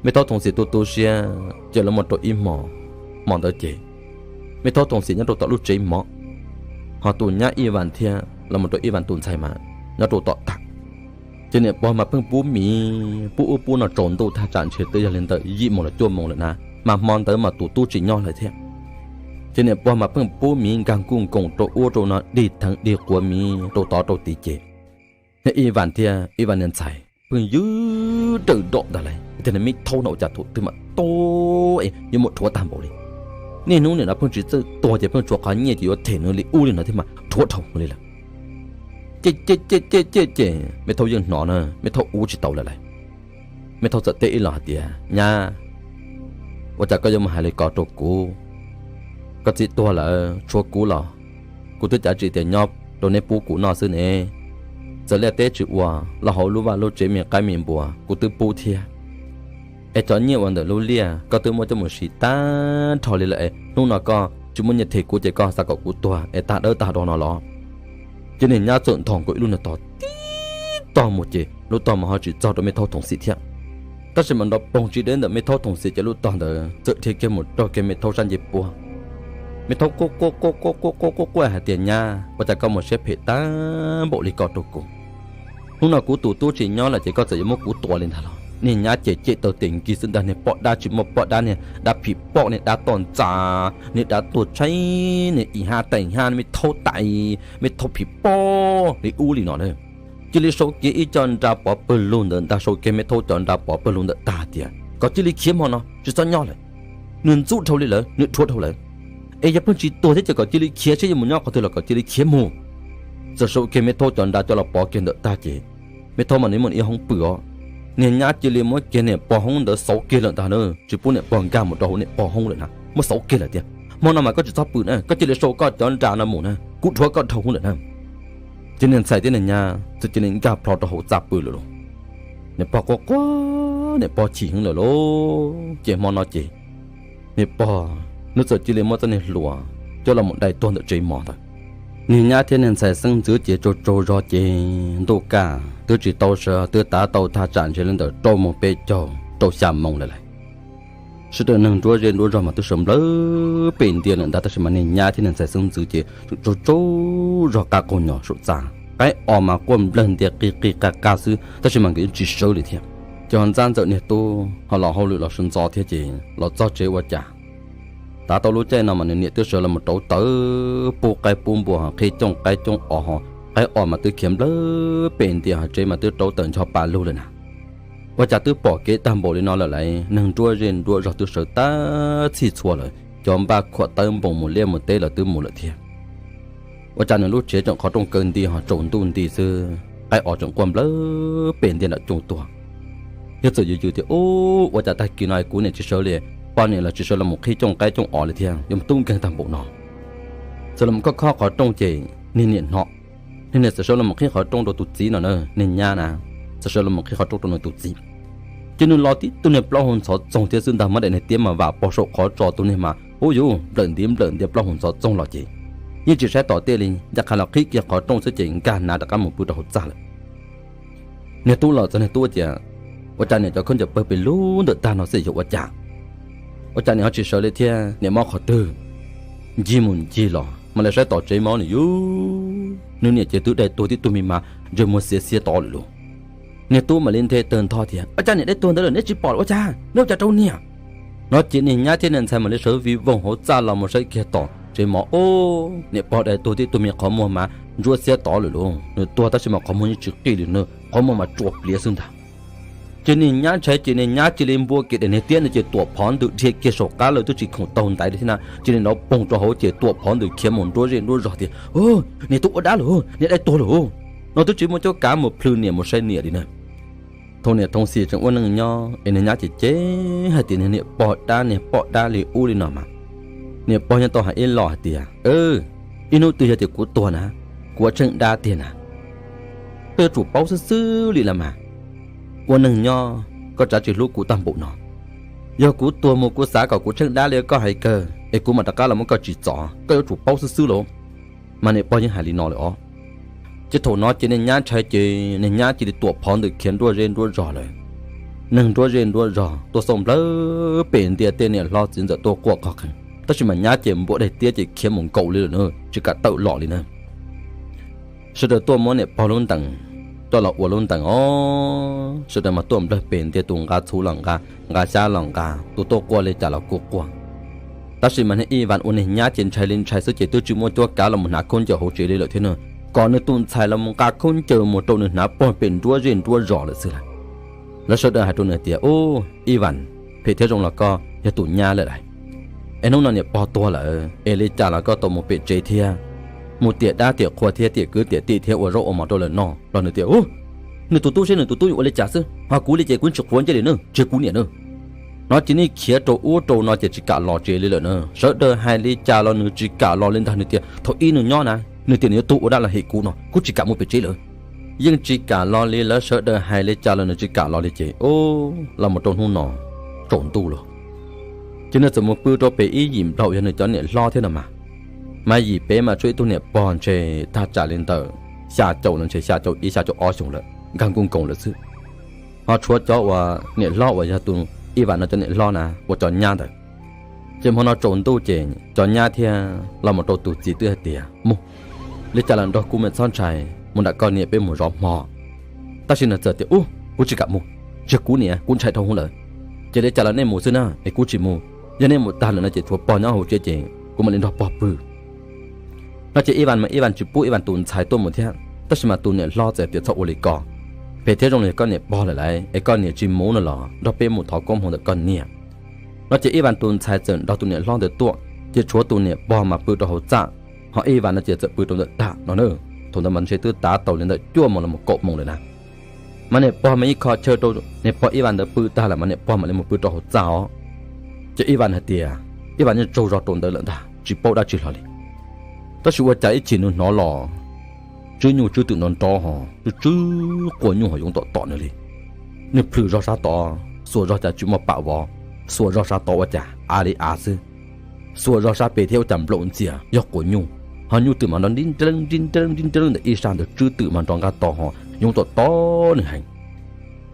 Me thaub Thoom Xim tu tu siab ces los mus rau ib hmo, hmo ntawd ces me thaub Thoom Xim nyob rau tom lub tsev mov, ho tus nyab Ib Vas thiab los mus rau Ib Vas tus ntxhais mas nyob rau tom tag. Ces niam pog mas pheej pub mis pub ub pub no tsaus ntuj thaj tsam ntshe twb yog li ntawm yim moos los cuaj moos lawm na, mas hmo ntawd mas tus tub tsis nyob lawm thiab. Ces niam pog mas pheej pub miv nkag nkuj nkoos rau ub rau no dig theev dig quav miv rau tod rau tid ces, Ib Vas thiab Ib Vas niag ntxhais pheej ywj rawm nrom ntag lauj. Tias niag me thaub no ua cas thaum twg mam tuag es yuav muaj rhuav tag npaum li. Niaj hnub nim no pheej tsis txawj tuag ces pheej tshuav qhov nyiaj ces yuav them nws li ub li no thiab mas rhuav dhau li lawm. Ces ces ces ces ces me thaub yeej hnov na, me thaub ua tsis tau lawm lauj. Me thaub txawm teb ib los hais tias, Nyab, ua cas koj yuav mus hais li ko rau kuv? Koj txiv tuag lawm tshuav kuv los kuv twb cav tsis tias nyob rau neb pub kuv noj xwb ne. Txawm liaj teb tsis ua los hauv lub vaj lub tsev me qaib me npua kuv twb pub thiab. Es cov nyiaj uas ntawm lub liaj koj twb muab coj mus siv tag nrho li lawm es hnub no koj tsis muaj nyiaj them kuv ces koj xav kom kuv tuag es tag dawb tag do no los? Ces niag nyab txawm nthos nkaus ib lub niag tog tib tog mus ces lub tog mas ho tsis txog rau me thaub thoom xim thiab. Tab sis mas nrov poog tsis deb ntawm me thaub thoom xim ces lub tog ntawd txawm dhia kiag mus raug kiag me thaub sab ncej puab. Me thaub quaj quaj quaj quaj quaj quaj quaj quaj hais tias, Nyab, ua cas koj muaj siab phem tag npaum li ko rau kuv? Hnub no kuv tus tub tsis nyob lawm ces koj txawm yuav muab kuv tua li ntag los? Niag nyab ces cem taw tes nkig xwb ntag, niag poj dab tsis muaj poj dab, niag dab phim poj, niag dab toj ntxas, niag dab tuag tshaib, niag ib hab tais hab, me thaub tais, me thaub phim poj li ub li no na. Cia li sau kiag ib co nra pov pawg lug ntawd ntag, sau kiag me thaub cov nra pov pawg lug ntawd tag tias kom cia li khiav hmo no tsis txhob nyob lawm. Nws ntxub dhau li lawm, nws rhuav dhau lawm. Es yog pheej tsis tuag thiab ces kom cia li khiav, seb yuav mus nyob qhov twg los kom cia li khiav mus. Txawm sau kiag me thaub cov nra coj los pov kiag ntawm tag ces me thaub mas nws muaj ib hoob pw os. Niag nyab cia li muab kiag niam pog hoob ntawd xauv kiag lawm ntag na, tsis pub niam pog nkag mus rau hauv niam pog hoob lawm na, muab xauv kiag lawm tias, Hmo no mas koj tsis txhob pw na, koj cia li sau koj cov nra no mus na, kuv rhuav koj dhau hoob lawm na. Ces niag ntxhais thiab niag nyab txawm cia li nkag plho rau hauv txaj pw lawm lauj. Niam pog quaj quaj, niam pog chim heev lawm lauj. Ces hmo no ces niam pog nws txawm cia li muab txoj niag hlua coj los mus dai tuag ntawm tsev mov ntawd. Niag nyab thiab niag ntxhais xeeb ntxwv ces tsaug tsaug zog ces ntuj kaj twb tsis tau sawv, twb tav tau thaj tsam ntshe li ntawm rau moos peb caug rau xya moos lawm lauj. Sawv daws neeg nruab zej nruab zog mas twb sawv nplawg pem ntiaj lawm ntag, tab sis mas niag nyab thiab niag ntxhais xeeb ntxwv ces tsaug tsaug zog qab qaug nyos saum txaj, qaib os mas quaj nplawg ntia qig qig qag qag xwb, tab sis mas nkawd yeej tsis sawv li thiab. Ces ho ntxab ntxawm niag tub ho los hauj lwm los sawv ntxov thiab ces los txog tsev ua cas tav tau lub caij no mas nws niam twb sawv los mus rauv taws pub qaib pub npua, ho qhib cooj qaib cooj os, ho qaib os mas twb khiav nplawg pem ntiaj, ho tsev mas twb rauv tawm ncho pa lug lawm na. Ua cas twb pom kev tag npaum li no lawm lauj, neeg nruab zej nruab zog twb sawv tag txhij txhua lawm, cov npaj khuam tawb npoos mus liaj mus teb lawv twb mus lawm thiab. Ua cas nws lub tsev tseem qhov rooj kaw nti ho tsaus ntuj nti xwb, qaib os tseem quaj nplawg pem ntiaj nram cooj tuag. Yog txawm yws yws tias, Ub, ua cas tag kis no kuv niam tsis sawv li, poj niam los tsis sawv los mus qhib cooj qaib cooj os li thiab, yuav mus tub nkeeg tag npaum no. Txawm los mus khob khob qhov rooj ces niag niam hnov, niag niam txawm sawv los mus qhib qhov rooj rau tus txiv no na, niag nyab na, txawm sawv los mus qhib qhov rooj rau nws tus txiv. Ces nws los tib tug niag plaub hau ntxhov txoog thiab xwb ntag, muab daim niag tiab mas vam pog saum qhov tso, tus niag mas ub yuv nplawm ntiv nplawm ntiav plaub hau ntxhov txoog los ces yeej tsis saib tom tej li, ncaj qha los qhib kiag qhov rooj xwb ces nkag hnav rov qab mus pw rau hauv txaj lawm. Niag tub los txog niag tub tias, Ua cas niam cov khaub ncaws pawg pes lug ntawm tag no xwb yog ua cas? Ua cas niam ho tsis sawv li thiab, niam mob qhov twg? Ncig mus ncig los mam li saib tom tsev mob nws yuav, nws niam ces twb dai tuag tib tug me mas ntsej muag xiav xiav tod lawm lauj. Niag tub mam li nthe tawg ntho tias, Ua cas niam dai tuag ntawd lawm neb tsis pom los ua cas, neb ua cas rau niam? No ces niag nyab thiab niag ntxhais mam li sawv vij voog hauv txaj los mus saib kiag tom tsev mov, ub, niam pog dai tuag tib tug me qhov muag mas ntsuab xiab tod lawm lauj. Nws tuag tab sis mas qhov muag yeej tsis qij li na, qhov muag mas tsua pliav xwb ntag. Ces niag nyab ntshai ces niag nyab cia li npua kiag daim niag tiab ntawd ces tuam phov ntws dhia kiag saum qab lawm twb tsis khoom taug ntaiv li thiab na, cia li nrov poog rau hauv ces tuam phov ntws khiav mus nruab zej nruab zog tias, Niam tub ua dab lawm, niam dai tuag lawm. No twb tsis muaj cuab kav mus plhws niam mus saib niam li na. Thaum niam Thoob Xis tseem ua neej nyob es niag nyab ces cem hais tias niag niam pog dab niag poj dab li ub li no mas, niam pog yeej tau hais ib los hais tias, Ib hnub twg yog tias kuv tuag na, kuv ua tsheej dab tiag na, koj yuav tsum paub xwb xwb li los mas. Ua neeg nyob koj tsav tsis hlub kuv tag npaum no, yog kuv tuag mus kuv xav kom kuv tsheej dab li koj hais kawg es kuv mam rov qab los muab koj tsim txom, koj yuav tsum paub xwb xwb lauj. Mas niam pog yeej hais li no lawm os. Ces thaum no ces niag nyab ntshai ces niag nyab cia li tuam phov ntws khiav nruab zej nruab zog lawm. Neeg nruab zej nruab zog tuaj xauj nplawg pem ntiaj teb, niam hlob txiv ntxawm tuaj quaj qog qees, tab sis mas nyab ces npuab daim tiab ces khiav mus nkaus li lawm na, tsis kam tawm los li na. Sawv daws tuaj muab niam pog lub ntees coj los ua lub ntees os, sawv daws mas tuaj nplawg pem ntiaj, tus nqa txhuv los nqa, nqa xyab los nqa, tus tuaj quaj li cas los kuj quaj. Tab sis mas niag Ib Vas ua niag nyab ces ntshai li ntshai xwb ces twb tsis muaj cuab kav los mus hnav khaub ncaws hauv tsev li lawm thiab na. Kom nws tus ntxhais los mus nqa khaub ncaws mus rau nws hnav pog pem nruab zej nruab zos lawm xwb lauj. Lawv sawv daws hais rau nws tias, Ub, Ib Vas, phem thiab zoo los koj yog tus nyab lawm lauj. Es hnub no niam pog tuag lawm es li cas los koj tau mus pem tsev thiab, mus tiam dab tiam qhua thiab tiam kwv tiam tij thiab ua zaub ua mov rau lawv noj los nws tias, Ub, nws tus tub seb nws tus tub yuav ua li cas xwb, ho kuv li ces kuv tsis quav ntsej li na, tsis yog kuv niam na. No ces nej khiav rau ub rau no ces tsis kam los tsev li lawm na. Sawv daws hais li cas los nws tsis kam los li ntag. Nws tias thaum ub nws nyob na, nws tias nws yuav tuag ua dab los hem kuv no, kuv tsis kam mus pem tsev lawm. Yeej tsis kam los li, lawv sawv daws hais li cas los nws tsis kam los li ces, ub, los mus rau hnub no tsaus ntuj lawm ces nws txawm mus pw rau pem ib yim nplaum yog nws cov niam hlob thiab no mas. Mas yim pem mas tshuav ib tug niam pog ntshe thaj tsam li ntawm xya caum los ntshe xya caum ib xya caum ob xyoos lawm, nkag nkuj nkoos lawm xwb. Ho tshuav cov uas niam hlob uas yog tus Ib Vas no cov niam hlob na ua cov nyab ntawd. Ces hmo no tsaus ntuj ces cov nyab thiaj los mus rau tus txiv twb hais tias, Mus, li cas los nrog kuv mus, txhob ntshai, mus nram koj niam peb mus zov hmo. Tab sis nws txawm tias, Ub, kuv tsis kam mus, tsis yog kuv niam, kuv ntshai dhau hwv lawm. Ces li cas los nej mus xwb na, es kuv tsis mus. Yog nej mus tag lawm no ces tshuav pog nyob hauv tsev ces kuv mam li nrog pog pw. No ces Ib Vas mas Ib Vas tsis pub Ib Vas tus ntxhais tuaj mus thiab, tab sis mas tus niam hlob txawm tias, Txhob ua li ko, phem thiab zoo li koj niam pog lawm lauj, es koj niam tsis mus no los nrog peb mus thov koob hmoov ntawm koj niam. No ces Ib Vas tus ntxhais txawm nrog tus niam hlob ntawd tuaj, ces tshuav tus niam pog mas pw rau hauv txaj, ho Ib Vas no ces txawm pw rau ntawm tag no na. Thaum ntawd mas ntshe twb tav tau li ntawm cuaj moos los mus kaum moos lawm na. Mas niam pog mas yeej kho chaw rau niam pog Ib Vas ntawd pw tag lawm mas niam pog mam li mus pw rau hauv txaj os. Ces Ib Vas hais tias, Ib Vas yeej tsaug zog rau ntawd lawm ntag, tsis paub dab tsi hlo li. Tab sis ua cas ib chim nws hnov los tswb nyuj tswb twm nrov nrov ho tswb tswb quas nyuj ho yoov tom tom nws li. Nws plhws zog sab tod, xuas zog cas tsis muaj pam vov, xuas zog sab tod ua cas av li av xwb. Xuas zog sab pem thiab ua cas nplaum ntxias yog quas nyuj, ho nyuj twm mas nrov nrib nreeb nrib nreeb nrib nreeb ntawm ib sab ntawd, tswb twm mas nrov nqaj to ho yoov tom tom nws heev.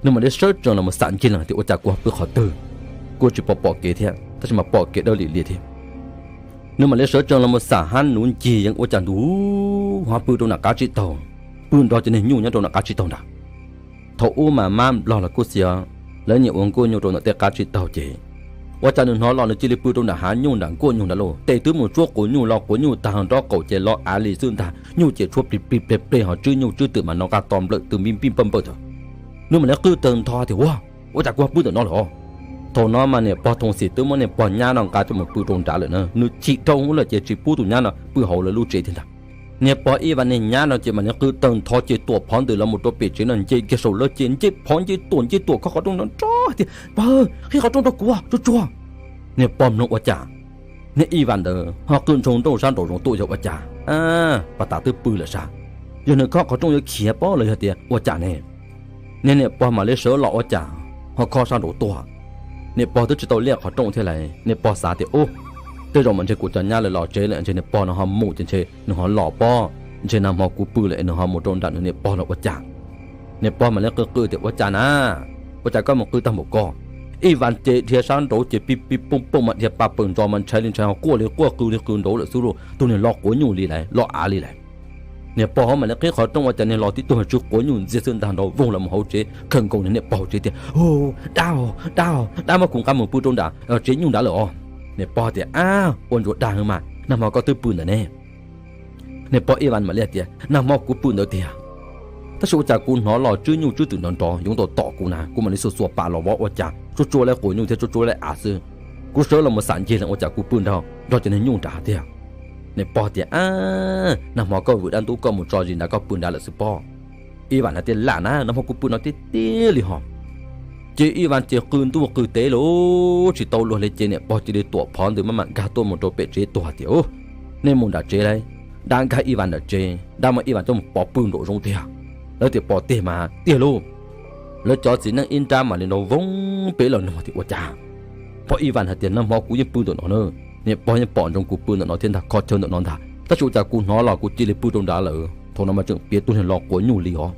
Nws mam li sawv tsees los mus xam ncig lees tias ua cas kuv ho pw qhov twg, kuj tsis pom pom kev thiab tab sis mas pom kev dawb lim li thiab. Nws mam li sawv tsees los mus xam hab nuv ncig yees ua cas ntuj ho pw rau nram qab tsib taug, pw nrog cov niag nyuj nyob rau nram qab tsib taug ntag. Thaum ub mas mab nplog los kuj xis os, lawv nyiam ua nkuaj nyuj rau ntawm tej qab tsib taug ces ua cas nws hnov los nws cia li pw rau nram hav nyuj nram nkuaj nyuj ntag lauj. Tes twb mus tsuab quas nyuj los quas nyuj tag nrob qaum ces los av li xwb ntag, nyuj ces tshuab plig plig pleg pleg ho tswb nyuj tswb twm mas nrov nqaj to nplawm tw npij npij npawj npawj tawm. Nws mam li qw tawg ntho tias, Ua, ua cas kuv ho pw ntawm no lawm os? Thaum no mas niam pog Thoom Xim twb muab niag pog nyab no nqa coj mus pw rau nrad lawm na, nws chim dhau hwv lawm ces tsis pub tus nyab no pw hauv lawv lub tsev thiab ntag. Niag pog Ib Vas niag nyab no ces mam li qw tawg ntho ces tuam phov ntawm los mus rau pem tsev no nce kiag saum lawv ces nce phov nce tuam nce tuam khob qhov rooj nrov nrov tias, Pog, qhib qhov rooj rau kuv tsuag tsuag. Niag pog mloog ua cas niag Ib Vas ntawd ho qw ntshoo nrauj sab nraum zoov tuaj yog ua cas, pas tas twb pw lawm sas. Yog nws khob qhov rooj yuav khiav pob los yog tias ua cas ne? Niag niam pog mam li sawv los ua cas ho khob sab nraud tuaj. Niam pog twb tsis tau liaj qhov rooj thiab lauj, niam pog xav tias, Ub, tej zaum mas ntshe kuv cov nyab lawv los tsev lawm, ntshe niam pog no ho mus ces ntshe nws ho los pob, ntshe nag hmo kuv pw lawm es nws ho mus rau nram nws niam pog los ua cas. Niam pog mam li qw qw tias, Ua cas na? Ua cas koj mus qw tag npaum ko? Ib Vas ces dhia sab nraud ces pib pib pooj pooj mas dhia pa pawg ntsos mas ntshai li ntshai ho quaj li quaj qw li qw nraud lawm xwb lauj, tus niag lo quav nyuj li lauj, lo av li lauj. Niag pog ho mam li qhib qhov rooj ua cas niag los tib tug tsw quav nyuj ntxiag xwb ntag nrov voog los mus hauv tsev khawm nkaus niag niam pog hauv tsev tias, Dab, dab, dab, muab kuv nqa mus pw rau nram tsev nyuj nrad lawm os. Niag pog tias, Ab, ua ntsuag dag mas, nag hmo koj twb pw ntawm ne. Niag pog Ib Vas mam li tias, Nag hmo kuv pw ntawd tiag, tab sis ua cas kuv hnov los tswb nyuj tswb twm nrov nrov yoov tom tom kuv na, kuv mam li xuas xuas pam los vov ua cas tsuab tsuab lawm quav nyuj thiab tsuab tsuab lawm av xwb. Kuv sawv los mus xam ncig lees ua cas kuv pw nrog nrog cov niag nyuj nrad tiag. Niag pog tias, Ab, nag hmo koj vwm dab ntub koj mus tso zis nrad koj pw nrad lawm xwb pob. Ib Vas hais tias, Lam na, nag hmo kuv pw no tiag tiag li ho. Ces Ib Vas ces qw ntuj qw teb lawm tsis tau luag li ces niam pog cia li tuam phov ntawd maj mam nkag tuaj mus rau pem tsev tuag tias, Nej mus nram tsev lauj, dab nkag Ib Vas nram tsev, dab muab Ib Vas coj mus pov pw nraum zoov tiag. Lawv tias pov tiag mas tiag lauj. Lawv cov txiv neej ib nrab mam li nrov voog pem los nug tias, Ua cas? Pog Ib Vas hais tias, Nag hmo kuv yeej pw ntawm no na. Niam pog yeej pom ntsoov kuv pw ntawm no thiab ntag, kho chaw ntawm no ntag, tab sis ua cas kuv hnov los kuv cia li pw rau nrad lawm. Thaum no mas tseem piav tug niag lo quav nyuj li os.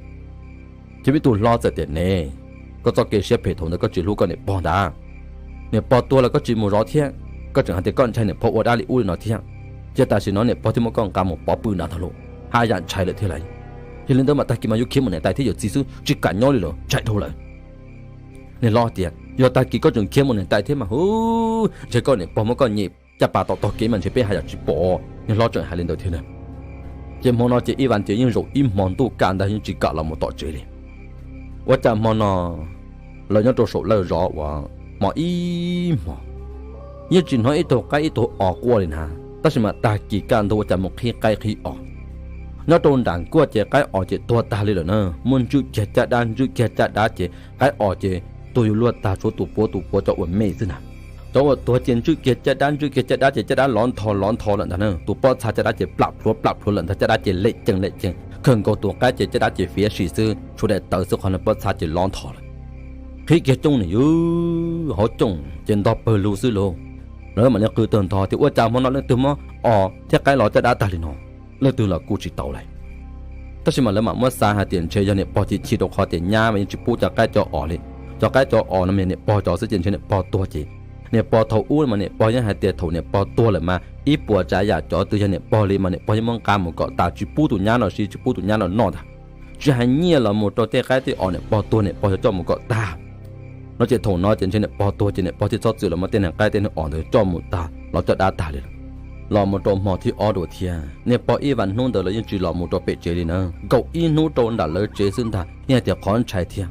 Ces ib tug hlob txawm tias, Ne, koj txoj kev siab phem thaum ntawd koj tsis hlub koj niam pog ntag. Niam pog tuag los koj tsis mus zov thiab, koj tseem hais tias koj ntshai niam pog ua dab li ub li no thiab. Ces tam sim no niam pog thiaj muab koj nqa mus pov pw nrad ntag lauj, haj yam ntshai lawm thiab lauj. Yog li ntawd mas tag kis mas yuav khiav mus niam tais thiab yawm txiv xwb, tsis kam nyob li lawm, ntshai dhau lawm. Niag hlob tias, Yog tag kis koj tseem khiav mus niam tais thiab mas hu, ntshe koj niam pog muab koj nyem caj pas tom taug kev mas ntshe peb haj yam tsis pom. Niag hlob tseem hais li ntawd thiab na. Ces hmo no ces Ib Vas ces yeej zaum ib hmo ntuj kaj ntag yeej tsis kam los mus tom tsev li. Ua cas hmo no lawv nyob rau saum lawj zov uas hmo ib hmo yeej tsis hnov ib tug qaib ib tug os quaj li na, tab sis mas tag kis kaj ntug ua cas mus qhib qaib qhib os. Nyob rau nram nkuaj ces qaib os ces tuag tag li lawm na, muaj ntswj kiag caj dab ntswj kiag caj dab ces qaib os ces tuag yuav luag tag, tshuav tus puav tus puav cov uas me xwb na. Cov uas tuag ces ntswj kiag caj dab ntswj kiag caj dab ces caj dab lov ntho lov ntho lawm ntag na, tus pob txha caj dab ces plam plhuav plam plhuav lawm ntag, caj dab ces lem cees lem cees, kawg nkaus tus qaib ces caj dab ces fiav sim xwb, tshuav daim tawv xwb, qhov no pob txha ces lov ntho lawm. Qhib kiag cooj nim yub hauv cooj ces ntog pawg lug xwb lauj. Lawv mam li qw tawg ntho tias ua cas hmo no leej twg muab os thiab qaib los caj dab tag li no, leej twg los kuj tsis tau lawm. Tab sis mas lawv mam muab xav hais tias ntshe yog niam pog chim chim rau qhov tias nyab mas yeej tsis pub cov qaib cov os li. Cov qaib cov os no mas niam pog cov xwb ces ntshe niam pog tuag ces, niam pog thaum ub mas niam pog yeej hais tias thaum niam pog tuag lawm mas ib puas tsav yam cov twg yog niam pog li mas niam pog yeej muab nqa mus kom tas, tsis pub tus nyab no siv, tsis pub tus nyab no noj ntag. Tsis hais nyiaj los mus rau tej qaib tej os niam pog tuag niam pog yuav coj mus kom tag. No ces thaum no ces ntshe niam pog tuag ces niam pog thiaj txhob txwm los muab tej niag qaib tej niag os ntawd coj mus tag los caj dab tag li lawm. Los mus rau hmo thib ob dua thiab niam pog Ib Vas hnub ntawd los yeej tsis los mus rau pem tsev li na, nkaum ib hnub rau nram lawv tsev xwb ntag, yeej hais tias qhov ntshai thiab.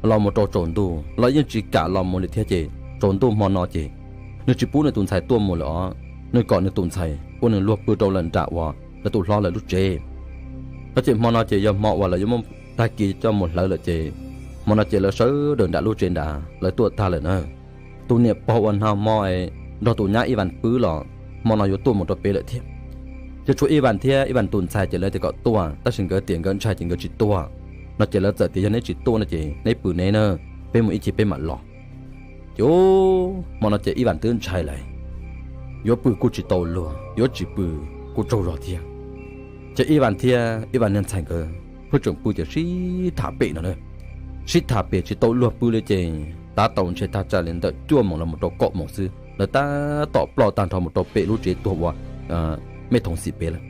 Los mus rau tsaus ntuj los yeej tsis kam los mus li thiab ces tsaus ntuj hmo no ces nws tsis pub nws tus ntxhais tuaj mus lawm os, nws kom nws tus ntxhais ua nws luag pw rau lawm nram uas lawv tus hlob lawv lub tsev. No ces hmo no ces yog hmo uas lawv yuav muab tag kis coj mus hlawv lawm ces hmo no ces lawv sawv daws nram lub tsev nrad lawv tuaj tag lawm na. Tus niam pog uas nag hmo nrog tus nyab Ib Vas pw los hmo no yuav tuaj mus rau pem lawm thiab. Ces tshuav Ib Vas thiab Ib Vas tus ntxhais ces lawv tias kom tuaj, tab sis nkawd tias nkawd ntshai ces nkawd tsis tuaj. No ces lawv txawm tias yog neb tsis tuaj no ces neb pw neb na, peb mus ib chim peb mam los. Ces hmo no ces Ib Vas twb ntshai lawm, yuav pw kuj tsis tau luag, yuav tsis pw kuj tsaug zog thiab. Ces Ib Vas thiab Ib Vas niag ntxhais nkawd pheej tseem pw ces sib tham pem no na, sib tham pem tsis tau luag pw li ces tab tau ntshe thaj tsam li ntawm cuaj moos los mus rau kaum moos xwb lawv tab tom ploj tag nrho mus rau pem lub tsev tuag ua Mej Thoom Xim pem lawm.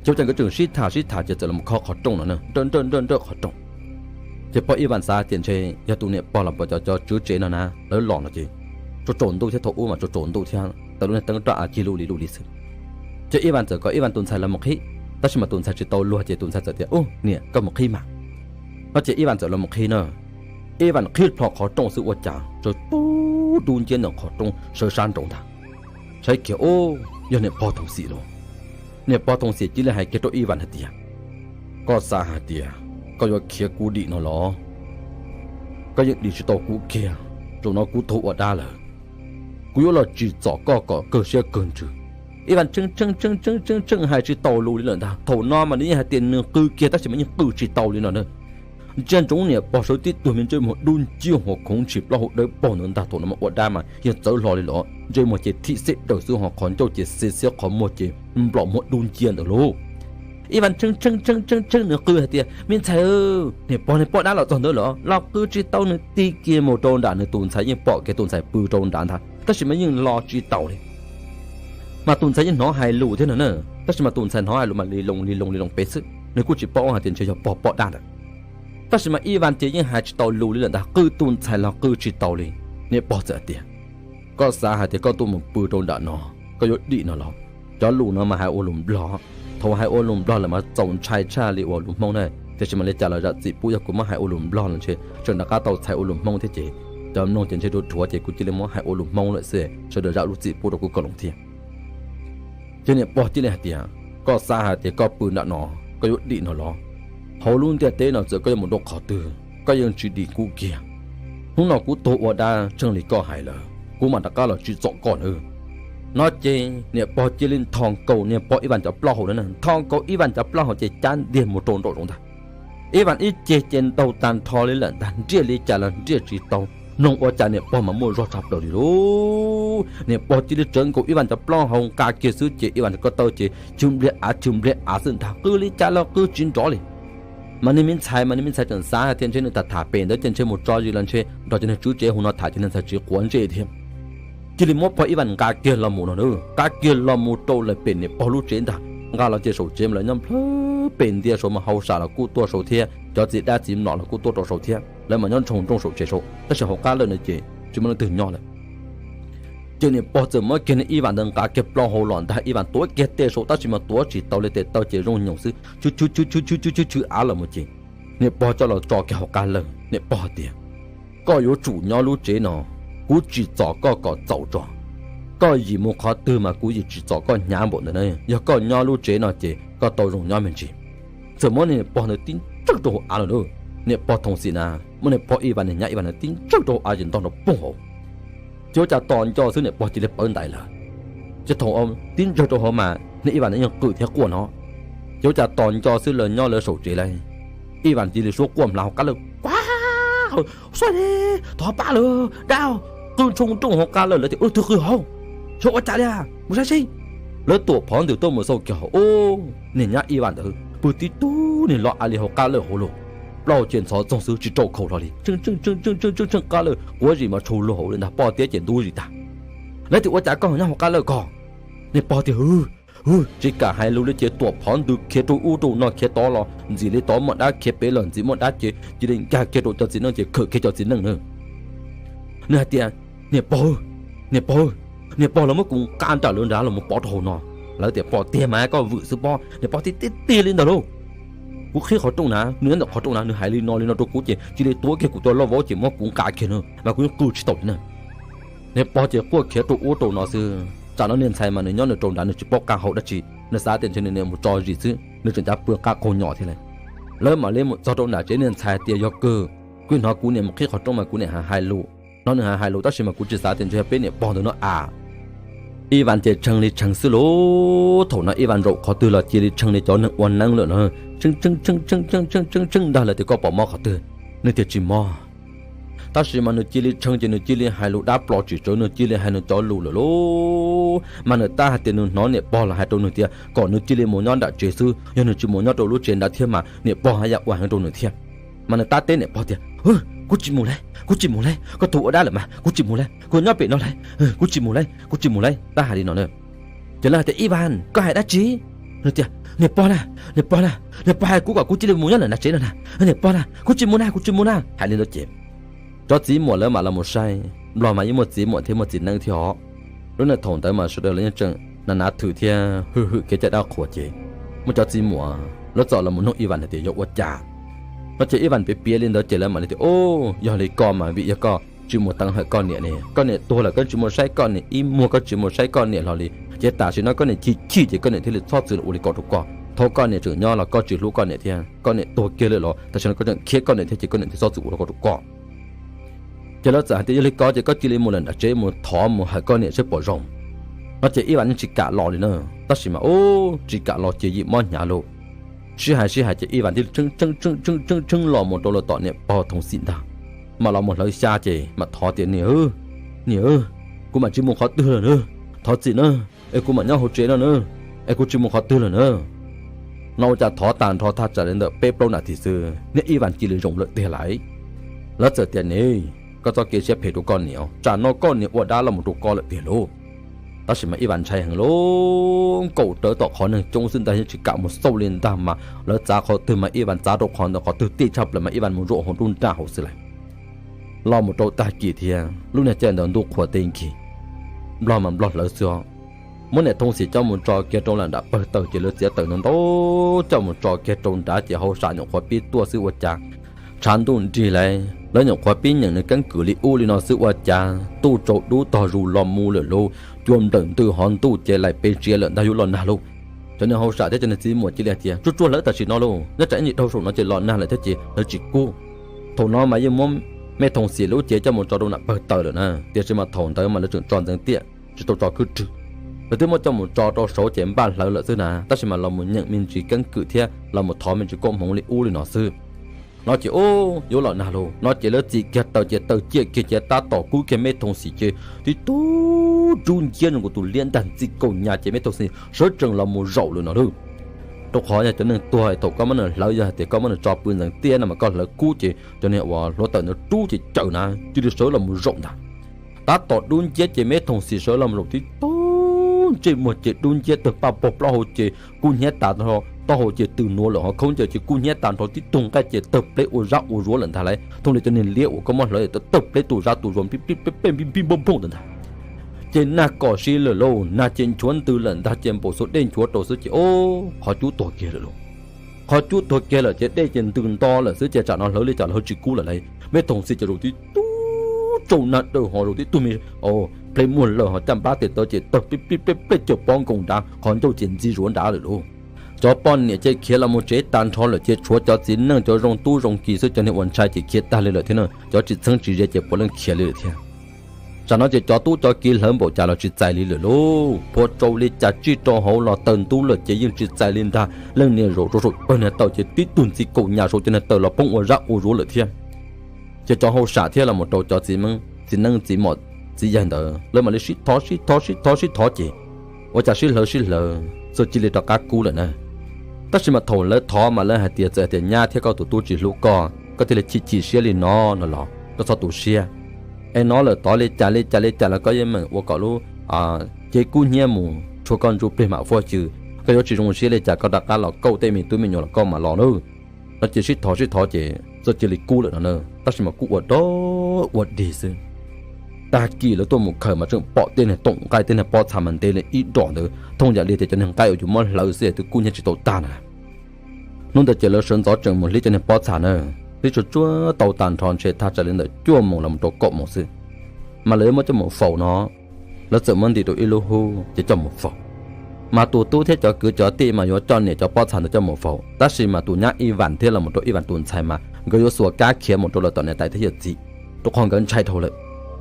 Ces ua cas nkawd tseem sib tham sib tham ces txawm los khob qhov rooj no na, nrawj nrawj nrawj nrawj qhov rooj. Ces pog Ib Vas xav tias ntshe yog tus niam pog los puas cov cov tswv tsev no na lawv los no ces tsaus tsaus ntuj thiab, thaum ub mas tsaus tsaus ntuj thiab tawm lub niag teeb roj av cig lub li lub li xwb. Ces Ib Vas txawm kom Ib Vas tus ntxhais los mus qhib, tab sis mas tus ntxhais tsis tau luag ces tus ntxhais txawm tias ub niam koj mus qhib mas. No ces Ib Vas txawm los mus qhib na. Ib Vas qhib plho qhov rooj xwb ua cas tsaws pub dub nciab ntawm qhov rooj sawv sab nraud ntag. Saib kiag ub yog niam pog Thoom Xim lauj. Niam pog Thoom Xim cia li hais kiag rau Ib Vas hais tias koj xav hais tias koj yuav khiav kuv dim no los? Koj yeej dim tsis tau kuv kiag, zaum no kuv tuag ua dab lawm, kuv yuav los tsim txom koj kom kawg siab kawg ntsws. Ib Vas tseeb tseeb tseeb tseeb tseeb tseeb hais tsis tau lus li lawm ntag, thaum no mas nws yeej hais tias nws qw kiag tab sis mas yeej qw tsis tau li no na. Ntsia ntsoov niam pog sawv tib tug me ntsej muag dub nciab hos khoov ntshis plaub hau dawb paug ntawd ntag, thaum no mas ua dab mas yeej txawv hlo li los ntsej muag ces thim xeb daws xwb hos qhov ncauj ces xi xiab qhov muag ces nplom muag dub nciab ntawd lauj. Ib Vas tseeb tseeb tseeb tseeb tseeb nws qw hais tias me ntxhais, niam pog niag poj dab los txog ntawd los los qw tsis tau, nws tig kiag mus rau nram nws tus ntxhais yeej pom kiag tus ntxhais pw rau nrad ntag tab sis mas yeej los tsis tau li. Mas tus ntxhais yeej hnov hais lus thiab no na, tab sis mas tus ntxhais hnov hais lus mas li loo li loo li loo pem xwb, nws kuj tsis paub hais tias ntshe yog pog poj dab ntawd. Tab sis mas Ib Vas ces yeej hais tsis tau lus li lawm ntag, qw tus ntxhais los qw tsis tau li. Niam pog txawm hais tias koj xav hais tias koj tuaj mus pw rau nram no koj yuav dim no los? Cov lus no mas hais ua lus Nplog, thaum hais ua lus Nplog lawm mas txaus ntshai tshaj li ua lus Hmoob na, tiam sis mas li cas los zam txim pub yog kuv muab hais ua lus Nplog los ntshe tseem rov qab tau txhais ua lus Hmoob thiab ces cov mloog ces ntshe dhuav dhuav ces kuv cia li muab hais ua lus Hmoob lawm xwb, sawv daws zam lub txim pub rau kuv kom loo thiab. Ces niam pog cia li hais tias koj xav hais tias koj pw nram no koj yuav dim no los? Hauv lub ntiaj teb no txawm koj yuav mus rau qhov twg koj yeej tsis dim kuv kiag. Hnub no kuv tuag ua dab tseeb li koj hais lawm kuv mam rov qab los tsim txom koj nawb. No ces niam pog cia li ntho nkaus niam pog Ib Vas cov plaub hau na, ntho nkaus Ib Vas cov plaub hau ces cab ntiag mus rau nraum zoov ntag. Ib Vas ib ce ces ntaug tag nrho li lawm ntag, nriaj li cas los nriaj tsis tau, mloog ua cas niam pog mas muaj zog tshaj plaws li lauj. Niam pog cia li tsawv nkaus Ib Vas cov plaub hau nqa kiag xwb ces Ib Vas ko taw ces chwv npliag av chwv npliag av xwb ntag, qw li cas los qw tsis nrov li. Mas niag me ntxhais mas niag me ntxhais tseem xav hais tias ntshe nws tham tham pem ntawd ces ntshe mus tso zis los ntshe nrog cov niag tswv tsev hu no tham ces niag ntxhais tsis quav ntsej thiab. Cia li muab pog Ib Vas nqa kiag los mus no, nqa kiag los mus rau lawm pem niam pog lub tsev ntag. Nqa los ces saum tsev mas lawv nyob nplawg pem ntiaj saud mas hauj sam los kuj tuaj saud thiab, cov txiv dab txiv mlom los kuj tuaj rau saud thiab, lawv mas nyob ntsoo nrooj saum tsev saud, tab sis hauv qab lawm no ces tsis muaj leej twg nyob lawm. Ces niam pog txawm muab kiag niag Ib Vas ntawd nqa kiag plaub hau los ntag. Ib Vas tuav kiag tes saum tab sis mas tuav tsis tau li, tes taw ces zoo nyoos xwb, chw chw chw chw chw chw chw chw chw av los mus ces niam pog coj los tso kiag hauv qab lawj. Niam pog tias, koj yuav tsum nyob lub tsev no, kuv tsim txom koj kom txaus tso. Koj yim mus qhov twg mas kuv yim tsim txom koj hnyav npaum ntawd na. Yog koj nyob lub tsev no ces koj tau zoo nyob me ntsis. Txawm muab niam pog ntawd tib ntsawj rau hauv av lawm. Niam pog Thoom Xim na, muab niam pog Ib Vas niag nyab Ib Vas ntawd tib ntsawj rau hauv av ces ntog nrov poog hauv. Ces ua cas tos nco xwb niam pog cia li pawv ntais lawm. Ces thaum tib ntsawj rau hauv mas niag Ib Vas ntawd yeej qw thiab quaj no. Ces ua cas tos nco xwb lawv nyob lawv saum tsev lawm, Ib Vas cia li suab quaj nplav hauv qab lawj, kuav, xua ne, thov pab lawm dab, qw ntshoo nrooj hauv qab lawj. Lawv tias, ub, twg qw hauv, xyov ua cas li, mus saib seb. Lawv tuam phov ntws tuaj mus xauj kiag hauv, ub, niag nyab Ib Vas ntawd pw tib tug niag lo a li hauv qab lawj hauv lauj. Plaub hau ces ntxhov txoog xwb tsis raug khau hlo li, tsheej tsheej tsheej tsheej tsheej tsheej qab lawj, quav zis mas tshau lug hauv li ntag, poj tiab ces ntub zis tag. Lawv tias, ua cas koj nyob hauv qab lawj ko? Niag pog tias, hwv, hwv, tsis kam hais lus li ces tuam phov ntws khiav rau ub rau no khiav tod los ntxim li tod, muaj dab khiav pem los ntxim, muaj dab ces cia li nkag kiag rau cov txiv neej ces khawm kiag cov txiv neej na. Nws hais tias, niam pog, niam pog, niam pog, lawv muab kuv nqa nram lawv nrad los mus pov rau hauv no. Lawv tias, pom tiag mas koj vwm xwb pob. Niam pog tias, tiag tiag li ntawd lauj. Kuv qhib qhov rooj na, nws nyob ntawm qhov rooj na, nws hais li no li no rau kuv ces cia li tuav kiag kuv cov lauj vaub ces muab kuv nqa kiag na, mas kuv yeej qw tsis tau li na. Niag pog ces quaj khiav rau ub rau no xwb. Tsam no niag ntxhais mas nws nyob nws rau nrad nws tsis paub qab hau dab tsi, nws xav tias ntshe nws niam mus tso zis xwb, nws tseem cav pw qab qaug nyom thiab lauj. Lawv mam li mus txog rau nram tsev, niag ntxhais tias yog kawg, kuv hnov kuv niam mus qhib qhov rooj mas kuv niam hais hais lus, hnov nws hais hais lus tab sis mas kuv tsis xav tias ntshe yog peb niam pog ntawd no a. Ib Vas ces tshee li tshee xwb lauj. Thaum no Ib Vas zaum qhov twg los cia li tshee li cov neeg ua neeb lawm na. Tshee tshee tshee tshee tshee tshee tshee ntag, lawv tias koj pom mob qhov twg? Nws tias tsis mob. Tab sis mas nws cia li tshee ces nws cia li hais lus dab plos tsis tsawv, nws cia li hais nws cov lus lawm lauj. Mas nws tab hais tias nws hnov niam pog los hais rau nws tias kom nws cia li mus nyob nram tsev xwb, yog nws tsis mus nyob rau lub tsev nrad thiab mas niam pog haj yam ua heev rau nws thiab. Mas nws tab teb niam pog tias, kuv tsis mus lawm, kuv tsis mus lawm, koj tuag ua dab lawm mas kuv tsis mus lawm, kuv nyob pem no lawm, kuv tsis mus lawm, kuv tsis mus lawm, tab hais li no na. Ces lawv hais tias, Ib Vas, koj hais dab tsi? Nws tias, niam pog na, niam pog na, niam pog hais kuv kom kuv cia li mus nyob lawm nram tsev no na, niam pog na, kuv tsis mus na, kuv tsis mus na. Hais li ntawd ces cov txiv muam lawv mam los mus saib, Nplog mas yeej muaj txiv muam thiab muaj txiv neeb thiab os. Lub niag thaum ntawd mas sawv daws los yeej tseem na nav thwm thiab hwj hwm kev cai dab qhuas ces muaj cov txiv muam lawv txawm los mus nug Ib Vas hais tias yog ua cas no ces Ib Vas piav piav li ntawd ces lawv mam li tias, o, yog li koj mas vim yog koj tsis mus teev hawm koj niam ne, koj niam tuag lawm koj tsis mus saib koj niam ib muag, koj tsis mus saib koj niam hlo li, ces tam sim no koj niam chim chim ces koj niam thiaj li txhob txwm ua li ko rau koj. Thaum koj niam tseem nyob los koj tsis hlub koj niam thiab, koj niam tuag kiag lawm los tam sim no koj tseem khiav koj niam thiab ces koj niam thiaj txhob txwm ua li ko rau koj. Ces lawv txawm hais tias yog li ko ces koj cia li mus lawm nram tsev mus thov mus hawm koj niam seb puas zoo no ces Ib Vas yeej tsis kam los li na. Tab sis mas ub, tsis kam los ces yim mob hnyav lauj. Sib hais sib hais ces Ib Vas thiaj li tshee tshee tshee tshee tshee los mus rau lawv tom niam pog Thoom Xim ntag. Mam los mus hlawv xya ces mam thov tias, niam, niam, kuv mam tsis mus qhov twg lawm na, thov txim na, es kuv mam nyob hauv tsev no na, es kuv tsis mus qhov twg lawm na. No ua cas thov tag nrho thaj tsam li ntawm peb plaub nas this xwb niag Ib Vas cia li zoo lawm tiag lauj. Lawv txawm tias, ne, koj txoj kev siab phem rau koj niam, tsam no koj niam ua dab los mus rau koj lawm tiag lauj. Tab sis mas Ib Vas ntshai heev lauj, nkaum rawv tom qhov neeg coob xwb ntag yeej tsis kam mus xauj li ntag mas lawv txav qhov twg mas Ib Vas txav rau qhov ntawd, qhov twg tij tshaj plaws mas Ib Vas mus zaum hauv nruab nrag hauv xwb lauj. Los mus rau tag kis thiab lub niag caij ntawd ntuj qhua teb nkig, Nplog mas Nplog hlawv xwb os. Muab niam Thoom Xim coj mus tso kiag rau lam nram pawg taws ces lawv txiav taws ntau ntau coj mus tso kiag rau nrad ces hauj sam nyuam qhuav pib tuaj xwb ua cas tshav ntuj nrig lauj, lawv nyuam qhuav pib nyeem nws keeb kwm li ub li no xwb ua cas ntuj tsaus dub tog zus los mus lawm lauj, cua nplawm ntws hov ntuj ces laim pes tsiav lawm ntag, yuav los nag lauj. Cov niag hauj sam thiab cov niag txiv muam cia li hais tias tsuag tsuag hlawv tam sim no lauj, nyob tsam ib ntsis dhau saum no ces los nag lawm thiab ces lawv tsis kub. Thaum no mas yeej muab me Thoom Xim lub cev coj mus tso rau nram pawg taws lawm na, tiam sis mas thaum ntawd mas lawv tseem tso ntxeev tiaj tsis tau tso khwb rwg. Lawv twb muab coj mus tso rau saud ces npaj hlawv lawm xwb na, tab sis mas los mus nyeem me ntsis keeb kwm thiab los mus thov me ntsis koob hmoov li ub li no xwb. No ces ub, yuav los nag lauj, no ces lawv txim kiag taws ces taws ciaj kiag ces tab tom kub kiag me Thoom Xim ces tib tug ntsub nciab zoo nkaus tus liab ntaj ntxi kaus nyas ces me Thoom Xim sawv tsees los mus zaum lawm no lauj. Rau qhov yog cov neeg tuag thaum koj muab nws hlawv, yog hais tias koj muab nws tso pw ntxeev tiaj no mas koj hlawv kub ces cov niag uas hluav taws ntawd rub ces cawm na cia li sawv los mus zaum ntag. Tab tom dub nciab ces me Thoom Xim sawv los mus zaum tib tug ntsej muag ces dub nciab tawg paj pog, plaub hau ces kub hnyiab tas nrho, taub hau ces tws nuav lawm, ho khaub ncaws ces kub hnyiab tas nrho, tib tug nqaij ces tawg pleb ua zab ua zuav lawm ntag lauj. Thooj li cov niag liab uas koj muab hlawv tawg pleb tus zab tus zuav npij npij npoj npoj ntag. Ces nag kom si lawm lauj, nag ces nchuav ntws lawm ntag, ces npaum xuas dej nchuav rau xwb ces o, qhov cub tuag kiag lawm lauj. Qhov cub tuag kiag lawm ces dej ces ntws nto lawm xwb ces tsam no hlawv li cas los tsis kub lawm lauj. Mej thoom xim ces zaum tib tug tsau nag daws ho zaum tib tug me, o, plej muag lawm ho caj npab tes taw ces tawg plij plij plej plej caws pob nkoos nrad, qhov ncauj ces ntxi zuav nrad lawm lauj. Cov poj niam ces khiav los mus tsev tag nrho lawm ces tshuav cov txiv neej cov zoo tub zoo ki xwb, cov niag uas ntshai ces khiav tag li lawm thiab na, cov tsis txheeb tsis ze ces puav leej khiav li lawm thiab. Tsam no ces cov tub cov ki hlawv npaum cas los tsis txais li lawm lauj. Phua tsau li cas tsij rau hauv los taws ntub lawm ces yeej tsis txais li ntag. Leej niag zaum rau saum pawg niag taw ces tib tug ntxiv kaum nyam saum cov niag taw los poob ua zab ua zuav lawm thiab. Ces cov hauj sam thiab los mus rau cov txiv neeb txiv mom txiv yaig ntawd lawv mam li sib thov sib thov sib thov sib thov ces ua cas sib hlawv sib hlawv txawm cia li rov qab kub lawm na. Tab sis mas thaum lawv thov mas lawv hais tias txawm hais tias nyab thiab koj tus tub tsis hlub koj, koj thiaj li chim chim siab li no no los koj txhob tu siab. Es no lawm tod li cas li cas li cas los koj yeej meem ua kom lub cev kub hnyiab mus, tshuav koj ntsuj plig mam fuab xyw. Koj yuav tsis zoo siab li cas koj rov qab los kauj tej me tub me nyuam los koj mam los nawb. No ces sib thov sib thov ces txawm cia li kub lawm no na, tab sis mas kub ua dog ua dig xwb. Tag kis lawv tuaj mus khaws mas tseem pom tej niag toom nqaij tej niag pob txha mas ntev li ib dos ntawd, thooj yam li tias cov niag nqaij uas yus muab hlawv xwb twb kub hnyiab tsis tau tag na. Hnub ntawd ces lawv sawv ntxov tseem mus hlib cov niag pob txha na, hlib tsuag tsuag tau tag nrho ntshe thaj tsam li ntawm cuaj moos los mus rau kaum moos xwb, mas lawv yuav muab coj mus faus no. Lawv txawm muab ntim rau ib lub hub ces coj mus faus. Mas tus tub thiab cov kwv cov tij mas yuav coj niam cov pob txha ntawd coj mus faus, tab sis mas tus nyab Ib Vas thiab los mus rau Ib Vas tus ntxhais mas nkawd yuav xuas kab khiav mus rau lawv tom niam tais thiab yawm txiv, rau qhov nkawd ntshai dhau lawm.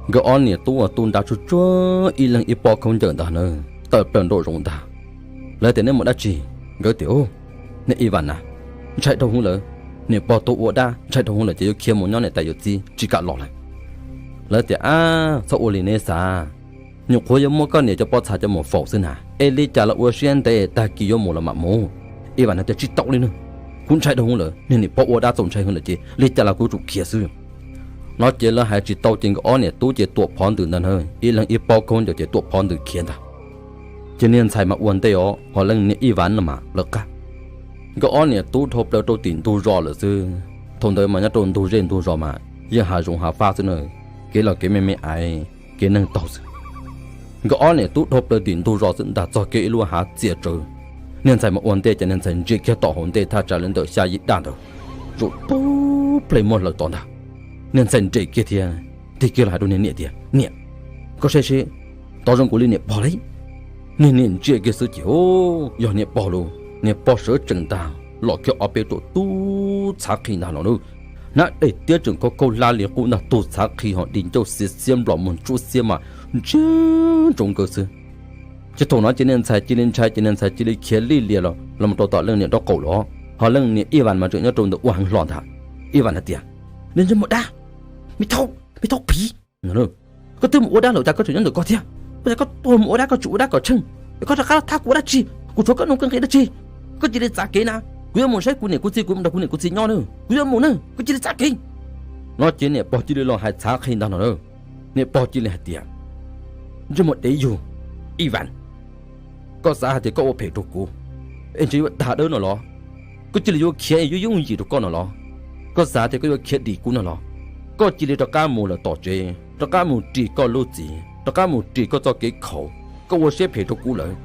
Nkawd ob niam tub uas tu nra tsuag tsuag ib leeg ib pob khaub ncaws ntag na, tawm plaws nraum zoov ntag. Lawv tias neb mus dab tsi? Nkawd tias u, niag Ib Vas na, ntshai dhau hwv lawm, niam pog tuag ua dab ntshai dhau hwv lawm ces yuav khiav mus nyob niam tais yawm txiv tsis kam los lawm. Lawv tias ab, txhob ua li neb xav, nyuam qhuav yuav muab koj niam cov pob txha coj mus faus xwb na, es li cas los ua siab ntev, tag kis yuav mus los mam mus. Ib Vas tias tsis tau li na, kuv ntshai dhau hwv lawm, niag niam pog ua dab txaus ntshai hwv lawm ces li cas los kuv tsum khiav xwb. No ces lawv hais tsis tau ces nkawd ob niam tub ces tuam phov ntws ntag na, ib leeg ib pob khaub ncaws ces tuam phov ntws khiav ntag. Ces niag ntxhais mas ua ntej os, ho leej niam Ib Vas no mas lawv qab. Nkawd ob niam tub dhau plaws rau tim ntug zos lawm xwb. Thaum ntawd mas nyob rau ntug zej ntug zos mas yeej hav zoov hav fab xwb na, kev los kev me me aiv, kev neeg taug xwb. Nkawd ob niam tub dhau plaws tim ntug zos xwb ntag txog kev ib lub hav txias tsawv. Niag ntxhais mas ua ntej ces niag ntxhais ntsia kiag tom hauv ntej thaj tsam li ntawm xya yim daj ntawd, zaum tub plej muab hlawv tod ntag. Niag ntxhais nres kiag thiab tig kiag los hais rau niag niam tias niam, koj saib seb, tod zoo nkaus li niam pog li. Niag niam ntsia kiag xwb ces yog niam pog lauj, niam pog sawv tsees ntag los kiag ob peb ruam tub txhav qhi ntag no na. Hnab dej tiab tseem khaub khaub hlab li qub ntag, tug txhav qhi ho di ncauj xiav xiab nplom muag ntsuab xiab mas ntsia ntsoov nkawd xwb. Ces thaum no ces niag ntxhais cia li ntshai ces niag ntxhais cia li khiav lij lias los los rau tom leej niam nraub qaum los, ho leej niam Ib Vas mas tseem nyob rau ntawm ua heev hlo ntag. Ib Vas hais tias, niag ntsej muag dab, me thaub, me thaub phiv, koj twb mus ua dab lawm cas koj tseem nyob ntawm ko thiab? Ua cas koj tuag mus ua dab koj tsis ua dab kom tsheej, es koj rov qab los thab kuv ua dab tsi? Kuv tshuav koj nuj koj nqi dab tsi? Koj cia li txav kev na, kuv yuav mus saib kuv niam kuv txiv, kuv mus nrog kuv niam kuv txiv nyob na, kuv yuav mus na, koj cia li txav kev. No ces niam pog cia li los hais txhav qhi ntag no na. Niam pog cia li hais tias, ntsej muag dev yug, Ib Vas, koj xav hais tias koj ua phem rau kuv es ntshe yuav tag dawb no los? Koj cia li yuav khiav yuav yooj yim rau koj no los? Koj xav tias koj yuav khiav dim kuv no los? Koj cia li rov qab mus lawm tom tsev, rov qab mus ris koj lub txim, rov qab mus ris koj txoj kev khaum. Koj ua siab phem rau kuv lawm,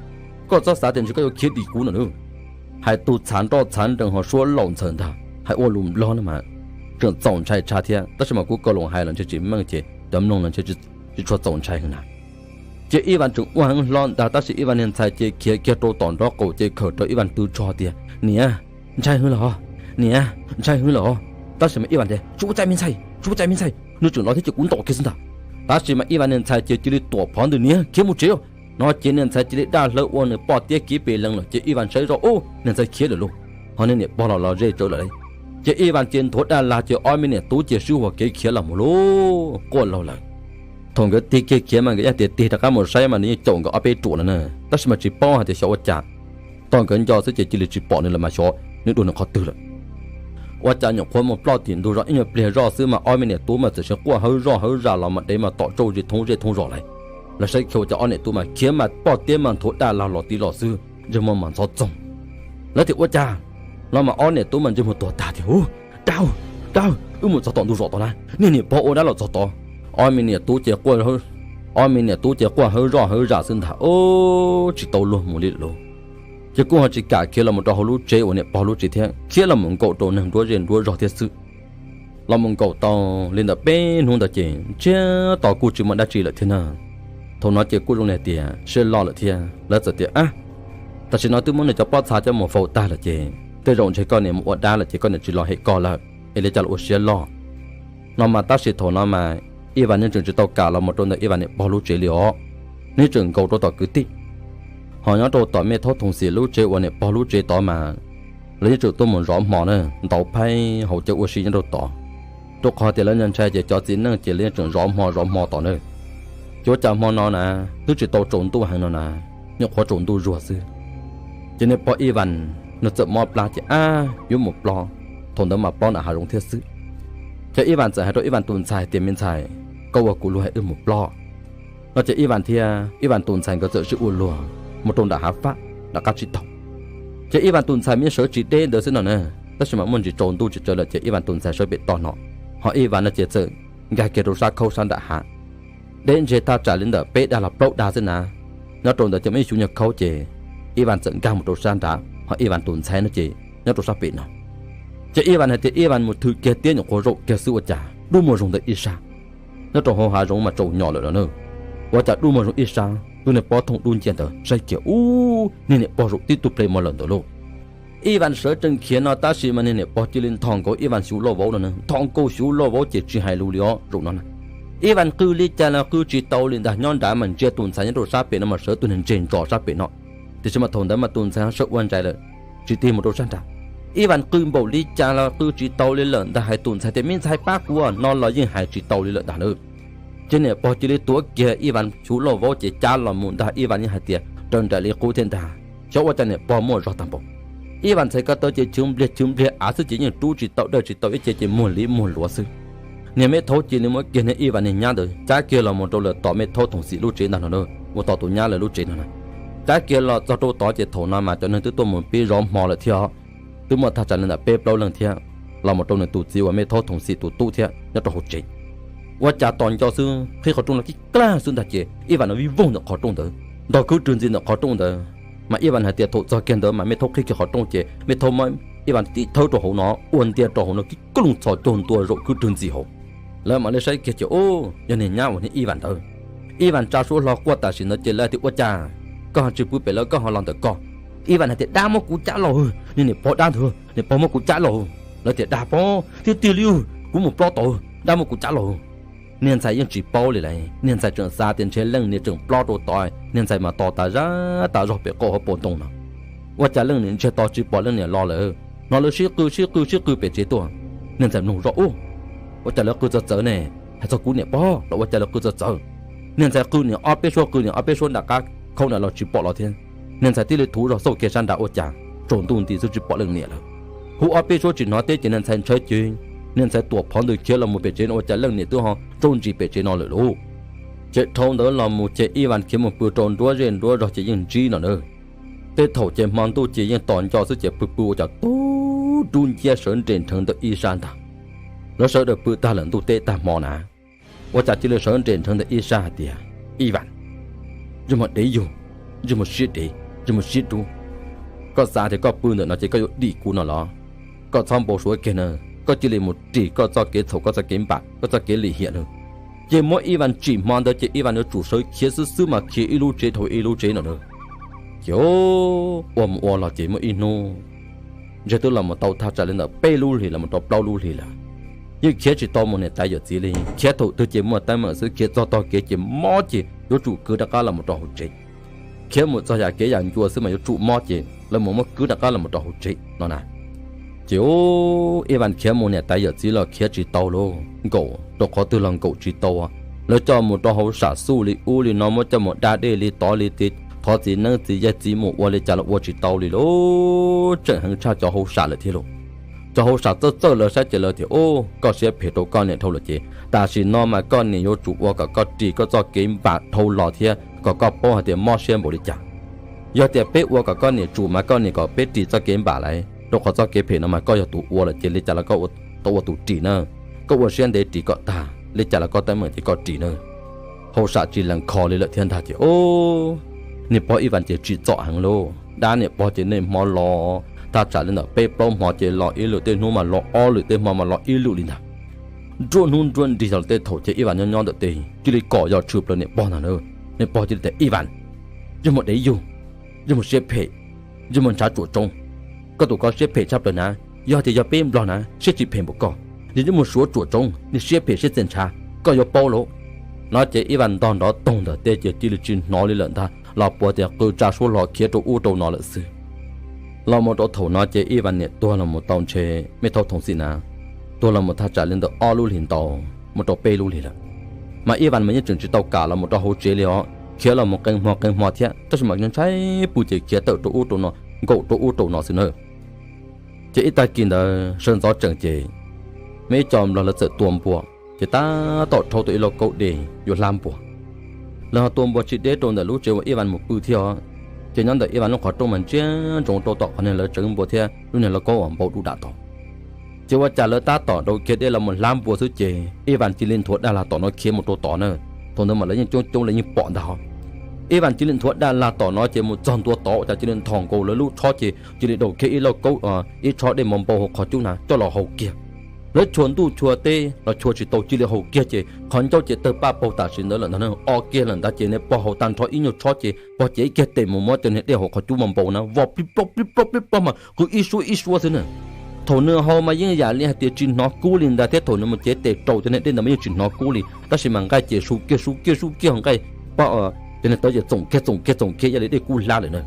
koj txhob xav tias ntshe koj yuav khiav dim kuv no nawb. Hais tus txhav nroj txhav nrees ho suab laus ntxhaws ntag, hais ua lus nplog no mas tseem txaus ntshai tshaj thiab, tab sis mas kuv ko loos hais los ntshe tsis meej ces cov mloog los ntshe tsis tshua txaus ntshai heev na. Ces Ib Vas tseem ua heev hlo ntag, tab sis Ib Vas niag ntxhais ces khiav kiag rau tom nraub qaum ces khawm rau Ib Vas tw tsho tias, niam, ntshai heev los, niam, ntshai heev los. Tab sis mas Ib Vas tias, tsis ua cas me ntxhais, tsis ua cas me ntxhais, nws tseem los thiab ces kuv ntaus kiag xwb ntag. Tab sis mas Ib Vas niag ntxhais ces cia li tuam phov ntws, niam, khiav mus tsev. No ces niag ntxhais cia li daj hlaw ua nws poj tiab kiv pes lees lawm ces Ib Vas saib zoj ub, niag ntxhais khiav lawm lauj, ho niag niam pog los los ze tsawv lawm lauj. Ces Ib Vas ces nthuav daj lag ces ob me niam tub ces sib huas kev khiav los mus lauj, quaj laug lawm. Thaum nkawd tig kiag khiav mas nkawd yeej tias tig rov qab mus saib mas nws yeej caum nkawd ob peb ruam lawm na, tab sis mas tsis paub hais tias xyov ua cas, tom nkawd nco xwb ces cia li tsis pom nws lawm mas xyov nws dua nws qhov twg lawm. Ua cas nyuam qhuav mus ploj tim ntug zos ib nyuag pliag zoj xwb mas ob me niam tub mas txawm sis quaj hawb zoj hawb zas los mas dev mas tom tsauj zis thoob zej thoob zos lawm. Lawv saib kiag ua cas ob niam tub mas khiav mas poj tiab mas nthuav daj lag los tiv los xwb, ntsej muag mas ntxhov txoog. Lawv tias ua cas, los mas ob niam tub mas ntsej muag tuag tag tias, u, dab, dab, wb mus txog tom ntug zos tod na, niag niam pog ua dab los txog tod. Ob me niam tub ces quaj Ob me niam tub ces quaj hawv zoj hawv zam xwb ntag, ub tsis tau luag mus li lawm lauj. Ces kuj ho tsis kam khiav los mus rau hauv lub tsev uas niam pog lub tsev thiab, khiav los mus nkaum rau neeg nruab zej nruab zog thiab xwb. Los mus nkaum tau li ntawm peb hnub ntawd ces ntsiag to kuj tsis muaj dab tsi lawm thiab na. Thaum no ces kuj zoo li hais tias siab loj lawm thiab, lawv txawm tias, ab, tam sim no twb muab nws cov pob txha coj mus faus tag lawm ces tej zaum ntshe koj niam mus ua dab lawm ces koj niam tsis los hem koj lawm es li cas los ua siab loj no mas. Tab sis thaum no mas Ivan yeej tseem tsis tau kam los mus rau ntawm Ivan niam pog lub tsev li os, nws tseem nkaum rau tom kwv tij. Ho nyob rau tom Mej Thaub Thoom Xim lub tsev uas niam pog lub tsev tod mas lawv yeej tseem tuaj mus zov hmo na, ntaus phaib haus cawv ua si nyob rau tod, rau qhov tias lawv ntshai ces cov txiv neej ces lawv yeej tseem zov hmo zov hmo tod na. Ces ua cas hmo no na, twb tsis tau tsaus ntuj heev no na, nyuam qhuav tsaus ntuj zuag xwb, ces niam pog Ivan nws txawm mob plab ces ab yuav mus plob. Thaum ntawd mas plob nram hav zoov thiab xwb. Ces Ivan txawm hais rau Ivan tus ntxhais tias, me ntxhais, koj ua kuv luag wb mus plob no ces Ivan thiab Ivan tus ntxhais nkawd txawm sib ua luag mus rau nram hav fab nram qab tsib taug. Ces Ivan tus ntxhais mas sawv tsis deb ntawd xwb no na, tab sis mas muaj ntsis tsaus ntuj tsis tsawg lawm ces Ivan tus ntxhais sawv pem toj no, ho Ivan no ces txawm nkag kiag rau sab khaub sab nram hav. Deb ntshe thaj tsam li ntawm peb dag los plaub dag xwb na. Nyob rau ntawd ces muaj ib xyuv nyuag khaub ces Ivan txawm nkag mus rau sab nrad, ho Ivan tus ntxhais no ces nyob rau sab pem no. Ces Ivan hais tias Ivan mus thwm kiag tiab nyuam qhuav zaum kiag xwb ua cas dub muag zoo ntawm ib sab. Nyob rau hauv hav zoov mas tsaus nyom lawm no na, ua cas dub muag zoo ib sab, tus niag pob thooj dub nciab ntawd saib kiag ub niag niam pog zaum tib tug ple mos lawm ntawd lauj. Ivan sawv tsees khiav no tab sis mas niag niam pog cia li nthos nkaus Ivan xyuv loj vauv no, nthos nkaus xyuv loj vauv ces tsis hais lus li os zaum no na. Ivan qw li cas los qw tsis tau li ntag, nyob nrad mas ntsia tus ntxhais nyob rau sab pem no mas sawv tus niag ntseg ntsos sab pem no. Tiam sis mas thaum ntawd mas tus ntxhais sawv ua ntsais lawm, tsis tig mus rau sab nrad. Ivan qw npaum li cas los qw tsis tau li lawm ntag, hais tus ntxhais tias me ntxhais pab kuv no los yeej hais tsis tau li lawm ntag na. Ces niam pog cia li tuav kiag Ivan xyuv loj vauv ces cab los mus ntag, Ivan yeej hais tias raws nraim li qub thiab ntag, xyov ua cas niam pog muaj zog tag npaum. Ivan ntxhais ko taw ces chwv npliag chwv npliag av xwb ces yeej rub tsis tau dawj tsis tau ib ce ces muag liv muag luav xwb. Niag Mej Thaub cia li muab kiag niag Ivan niag nyab ntawd cab kiag los mus rau lawm tom Mej Thaub Thoom Xim lub tsev ntag no na, ua tom tus nyab lawv lub tsev no na. Cab kiag los txog rau tod ces thaum no mas cov neeg twb tuaj mus pib zov hmo lawm thiab os, twb muaj thaj tsam li ntawm peb plaub leeg thiab, los mus rau nws tus txiv uas Mej Thaub Thoom Xim tus tub thiab nyob rau hauv tsev. Ua cas tos nco xwb qhib qhov rooj los kib klag xwb ntag ces Ivan no vij voog ntawm qhov rooj ntawd, ntog khwb rwg ntxiv ntawm qhov rooj ntawd. Mas Ivan hais tias thaum txog kiag ntawd mas Mej Thaub qhib kiag qhov rooj ces Mej Thaub muab Ivan tib thawb rau hauv no, ua ntia rau hauv no kib kub loo txhos caug ntua zaum khwb rwg ntxiv hauv. Lawv mam li saib kiag ces ub yog niag nyab uas niag Ivan ntawd. Ivan tsa suab hlo quaj tam sim ntawd ces lawv tias ua cas koj ho tsis pw pem lawv koj ho los ntawm ko? Ivan hais tias dab muab kuv cab los, niag niam pog dab ntawd, niam pog muab kuv cab los. Lawv tias dag pob tiag tiag li, kuv mus plob tod dab muab kuv cab los. Niag ntxhais yeej tsis paub li lawm, niag ntxhais tseem xav tias ntshe leej niam tseem plob rau tod, niag ntxhais mas tos tas zaj tas zog pem qab hauv paus ntoo no. Ua cas leej niam ntsiag to tsis pom leej niam los lawm, hnov lawv sib qw sib qw sib qw pem tsev tuaj. Niag ntxhais mloog zoj ub, ua cas lawv qw txawv txawv ne, hais txog kuv niam pog los ua cas lawv qw txawv txawv. Niag ntxhais qw niam ob peb suab qw niam ob peb suab nram qab khaub nram los tsis pom los thiab. Niag ntxhais thiaj li thuv zog xauj kiag sab nrad ua cas tsaus ntuj nti xwb tsis pom leej niam lawm. Hu ob peb suab tsis hnov teb ces niag ntxhais ntshai ces niag ntxhais tuam phov ntws khiav los mus pem tsev no ua cas leej niam twb ho tsaug ntsis pem tsev no lawm lauj. Ces dhau ntawd los mus ces Ivan khiav mus pw rau nruab zej nruab zog ces yeej ntsib no na. Tej thaum ces hmo ntuj ces yeej tos nco xwb ces pw pw ua cas tub dub nciab sawv nres nrheev ntawm ib sab ntag. Lawv sawv daws pw tag lawm ntuj teb tag hmo na, ua cas cia li sawv nres nrheev ntawm ib sab hais tias, Ivan, ntsej muag dev yug, ntsej muag siab dev, ntsej muag siab dub, koj xav tias koj pw ntawm no ces koj yuav dim kuv no los? Koj txhob npau suav kiag na, koj cia li mus ris koj txoj kev txhaum koj txoj kev npam koj txoj kev lim hiam na. Ces muab Ivan tsim hmo ntawd ces Ivan yuav tsum sawv khiav xwb xwb mas khiav ib lub tsev dhau ib lub tsev no na. Ces ua mus ua los ces muaj ib hnub ntshe twb los mus tau thaj tsam li ntawm peb lub hlis los mus rau plaub lub hlis lawm, yeej khiav tsis tau mus niam tais yawm txiv li. Khiav thaum twg ces muaj teeb meem xwb, khiav txog tog kev ces mob ces yuav tsum kwv rov qab los mus rau hauv tsev. Khiav mus txog yam kev yam ncua xwb mas yuav tsum mob ces lawv mus muab kwv rov qab los mus rau hauv tsev no na. Ces ub, Ivan khiav mus niam tais yawm txiv los khiav tsis tau lauj, nkaum rau qhov twg los nkaum tsis tau. Lawv coj mus rau hauv sam xuj li ub li no, muab coj mus da dej li tod li tid, thov txiv neeb txiv yaig txiv mus ua li cas los ua tsis tau li lauj. Tseem heev tshaj cov hauv sam lawm thiab lauj. Cov hauv sam txawj txawj lawv saib ces lawv tias, ub, koj siab phem rau koj niam dhau lawm ces tam sim no mas koj niam yuav tsum ua kom koj ris koj txoj kev npam dhau los thiab kom koj paub hais tias mob siab npaum li cas. Yog tias peb ua kom koj niam tsum mas koj niam kom peb ris txoj kev npam lauj, rau qhov txoj kev phem no mas koj yog tus ua lawm ces li cas los koj tau ua tus ris na. Koj ua siab ntev ris kom tag, li cas los koj teeb meem ces koj ris na. hauj sam tsis lees kho li lawm thiab ntag ces o, niam pog Ib Vas ces tsim txom heev lauj. Dab niam pog ces niaj hmo los thaj tsam li ntawm peb plaub hmo ces los ib lwm, tej hnub mas los ob lwm, tej hmo mas los ib lwm li ntag. Nruab hnub nruab nrig los tej thaum ces Ib Vas nyob nyob ntawm teb cia li kom yos tshwm plaws niam pog ntag na. Niam pog cia li tias, Ib Vas, yog mus dev yug, yog mus siab phem, yog mus ntshav tsuam tsoov. Koj tus ko siab phem tshaj plaws na, yog tias yog peb nplog na siab tsis phem npaum koj, yog yuav mus suav tsuam tsoov, nws siab phem siab txias ntshav, koj yuav paub lauj. No ces Ib Vas ntog nrov toog ntawm teb ces cia li tsis hnov li lawm ntag, los puas tias qw tsa suab hlo khiav rau ub rau no lawm xwb. Los mus rau thaum no ces Ib Vas niam tuag los mus tau ntshe me thaum thoom xim na, tuag los mus thaj tsam li ntawm ob lub hlis ntau mus rau peb lub hlis lawm. Mas Ib Vas mas yeej tseem tsis tau kam los mus rau hauv tsev li os, khiav los mus qee hmo qee hmo thiab, tab sis mas ntshai pw ces khiav tawm rau ub rau no, nkaum rau ub rau no xwb na. Ces ib tag kis ntawd sawv ntxov tseem ces muaj ib co nplog lawv txawm tua npua, ces tab tom rhaub tau ib lauj kaub dej yuav hlab npua. Lawv ho tua npua tsis deb rau ntawm lub tsev uas Ib Vas mus pw thiab os. Ces nyob ntawm Ib Vas lub qhov rooj mas ntsia ntsoov rau tom qhov niag lawv tsev npua thiab lub niag lauj kaub uas npau dub dam tod. Ces ua cas lawv tab tom rau khiav dej los mus hlab npua xwb ces Ib Vas cia li nthuav daj lag tom no khiav mus rau tod na. Thaum ntawd mas lawv yeej coob coob, lawv yeej pom ntag os. Ib Vas cia li nthuav daj lag tom no ces mus txog ntua tod ua cas cia li nthos nkaus lawv lub tshob ces cia li daus kiag ib lauj kaub, ib tshob dej npau npau hauv qhov cub na coj los haus kiag. Lawv chua ntuj chua teb los chua tsis tau cia li haus kiag ces qhov ncauj ces tawg paj paug tam sim ntawd lawm ntag na. O kiag lawm ntag ces niag pog haus tag nrho ib nyuag tshob ces pog cev kiag tes mus muab cov niag dej hauv qhov cub npau npau na vov plib plob plib plob plib plob mas qw ib suab ib suab xwb na. Thaum nws haus mas yeej yam li hais tias tsis hnov kub li ntag thiab thaum nws mus cev tes rau cov niag dej ntawd mas yeej tsis hnov kub li tab sis mas nqaij ces su kiag su kiag su kiag nqaij, pog cov niag tawv ces txoom kiag txoom kiag txoom kiag ib yam li dej kub hlab lawm na.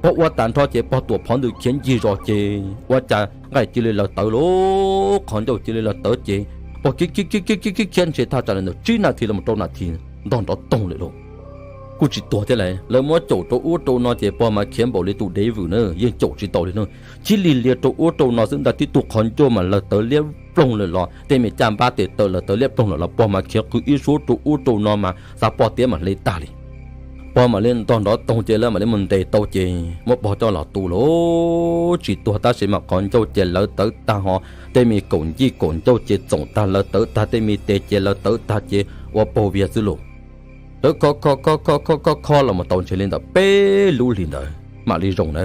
Pog ua tag nrho ces pog tuam phov ntws khiav ncig zos ces ua cas nqaij cia li lawv tawv lauj, qhov ncauj cia li lawv tawv ces pog khiav khiav khiav khiav khiav khiav ntshe thaj tsam li ntawm tsib nas this los mus rau nas this ntog nrov toog lawm lauj. Kuj tsis tuag thiab lauj, lawv muab caum rau ub rau no ces pog mas khiav npaum li tus dev vwm na, yeej caum tsis tau li na. Cia li lias rau ub rau no xwb ntag, tib tug qhov ncauj mas lawv tawv liab ploog lawm los tej me caj npab tes taw lawv tawv liab ploog lawm los pog mas khiav qw ib suab rau ub rau no mas xav pog tiab mas hle tag li. Pog mam li ntog nrov toog ces lawv mam li mus ntes tau ces muab pog coj los tu lauj. Tsis tuag tab sis mas qhov ncauj ces lawv tawv tag ho tej me kaum ncij kaum ncauj ces txoom tag lawv tawv tag, tej me tes ces lawv tawv tag ces ua paug vias xwb lauj. Lawv kho kho kho kho kho kho los mus tau ntshe li ntawm peb lub hlis ntawd mam li zoo na.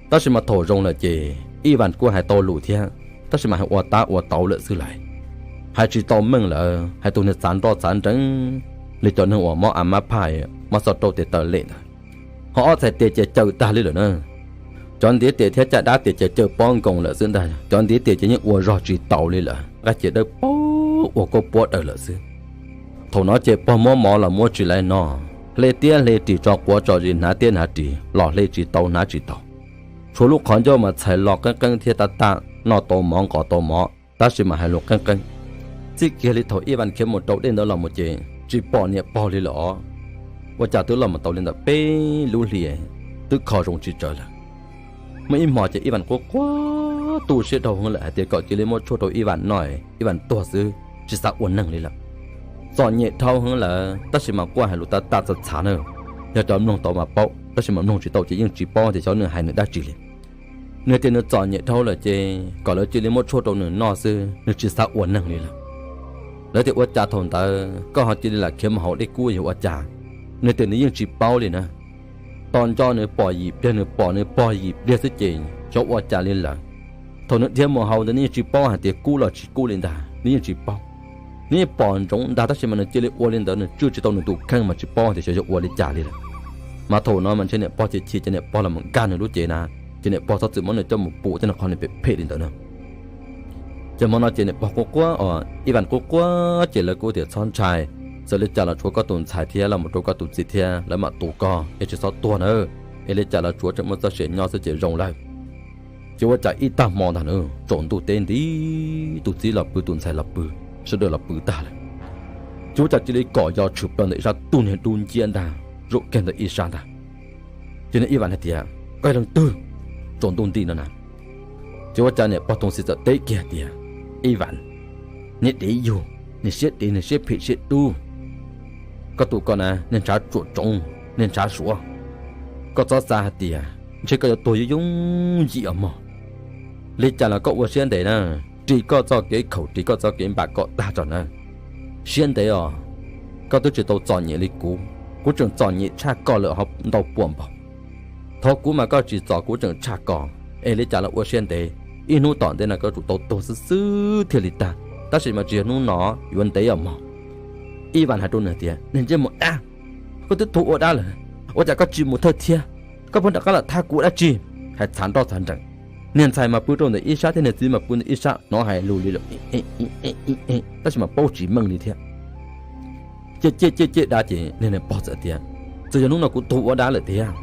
Tab sis mas thaum zoo lawm ces Ib Vas kuj hais tau lus thiab, tab sis mas hais ua tab ua tau lawm xwb lauj. Hais tsis tau meej lawm, hais tus niag txav nroj txav nrees li cov neeg uas mob a mab phaj, mob xov rau tes taw lem ntawd. Ho ob txhais tes ces cawm tag li lawm na. Cov ntiav tes thiab caj dab tes ces cawm pob nkoos lawm xwb ntag, cov ntiav tes ces yeej ua zog tsis tau li lawm, nqaij ces dawb paug ua koj puab daws lawm xwb. Thaum no ces pog muab mov los muab tsis laiv no, hle tiab hle ris tso quav tso zis hnav tiab hnav ris los hle tsis tau hnav tsis tau. Tshuav lub qhov ncauj mas txhais los qeeb qeeb thiab tab tab noj tau mov nqos tau mov tab sis mas hais lus qeeb qeeb. Txij kiag li thaum Ib Vas khiav mus rau dej ntawd los mus ces tsis pom niam pog li lawm os. Ua cas twb los mus tau li ntawm peb lub hlis twb kho zoo tsis tsawg lawm. Muaj ib hmo ces Ib Vas quaj quaj tu siab dhau heev lawm hais tias kom cia li muab tshuaj rau Ib Vas noj, Ib Vas tuag xwb tsis xav ua neeg li lawm. Txom nyem dhau heev lawm tab sis mas quaj hais lus tab tab txhav txhav na. Yog cov mloog tau mas paub tab sis mas mloog tsis tau ces yeej tsis paub tias xyov nws hais nws dab tsi li. Nws tias nws txom nyem dhau lawm ces kom lawv cia li muab tshuaj rau nws noj xwb, nws tsis xav ua neeg li lawm. Lawv tias ua cas thaum ntawd koj ho cia li lam khiav mus hauv dej kub yog ua cas? Nws tias nws yeej tsis paub li na. Tos nco nws pom yim pliag, nws pom nws pog yim pliag xwb ces xyov ua cas li lawm. Thaum nws dhia mus hauv ntawd nws yeej tsis paub hais tias kub los tsis kub li ntag, nws yeej tsis paub. Nws yeej pom ntsoov ntag tab sis mas nws cia li ua li ntawd, nws tswj tsis tau nws tus kheej mas tsis paub tias xyov yog ua li cas li lawm. Mas thaum no mas ntshe niam pog chim chim ces niam pog los mus nkag nws lub cev na, ces niam pog txhob txwm muab nws coj mus pum tej no qhov nws phem phem li ntawd na. Ces hmo no ces niam pog quaj quaj, Ib Vas quaj quaj ces lawv kuj tias txhob ntshai, txawm li cas los tshuav koj tus ntxhais thiab los mus rau koj tus txiv thiab lawv mam tu koj es tsis txhob tuag na. Es li cas los tsuav tseem muaj txoj sia nyob xwb ces zoo lawm. Ces ua cas ib tag hmo ntag na, tsaus ntuj teb nti, tus txiv los pw tus ntxhais los pw, sawv daws los pw tag lawm. Ces ua cas cia li kom yos tshwm plaws ntawm ib sab tug niag dub nciab ntag, zaum kiag ntawm ib sab ntag. Ces niag Ib Vas hais tias, Koj yog leej twg? Tsaus ntuj nti no na. Ces ua cas niam pog Tooj Xis txawm teb kiag tias, Ib Vas, niag dev yug, niag siab dev, niag siab phem siab dub, koj tus ko na niag ntshav tsuam tsoov, niag ntshav suav. Koj txhob xav hais tias ntshe koj yuav tuag yooj yooj yim os mog. Li cas los koj ua siab ntev na, ris koj txoj kev khaum, ris koj txoj kev npam kom tag tso na. Siab ntev os, Koj twb tsis tau txom nyem li kuv, kuv tseem txom nyem tshaj koj lawm hov ntau puas npaug. Thaum kuv mas koj tsis txom kuv tseem tshaj koj, es li cas los ua siab ntev, ib hnub tom ntej no koj tsum tau tuag xwb xwb thiaj li tag, tab sis mas tsis yog hnub no, yuav ntev os mog. Ivan hais rau nws tias, Niag ntsej muag dab, koj twb tuag ua dab lawm, ua cas koj tsis mus thawj thiab? Koj pheej rov qab los thab kuv ua dab tsi? Hais txhav nroj txhav nrees. Niag ntxhais mas pw rau ntawm ib sab thiab niag txiv mas pw ntawm ib sab, hnov hais lus li lawm, tab sis mas paub tsis meej li thiab. Cem cem cem cem dab ces niag niam pog txawm tias, Txawm yog hnub no kuv tuag ua dab lawm tiag,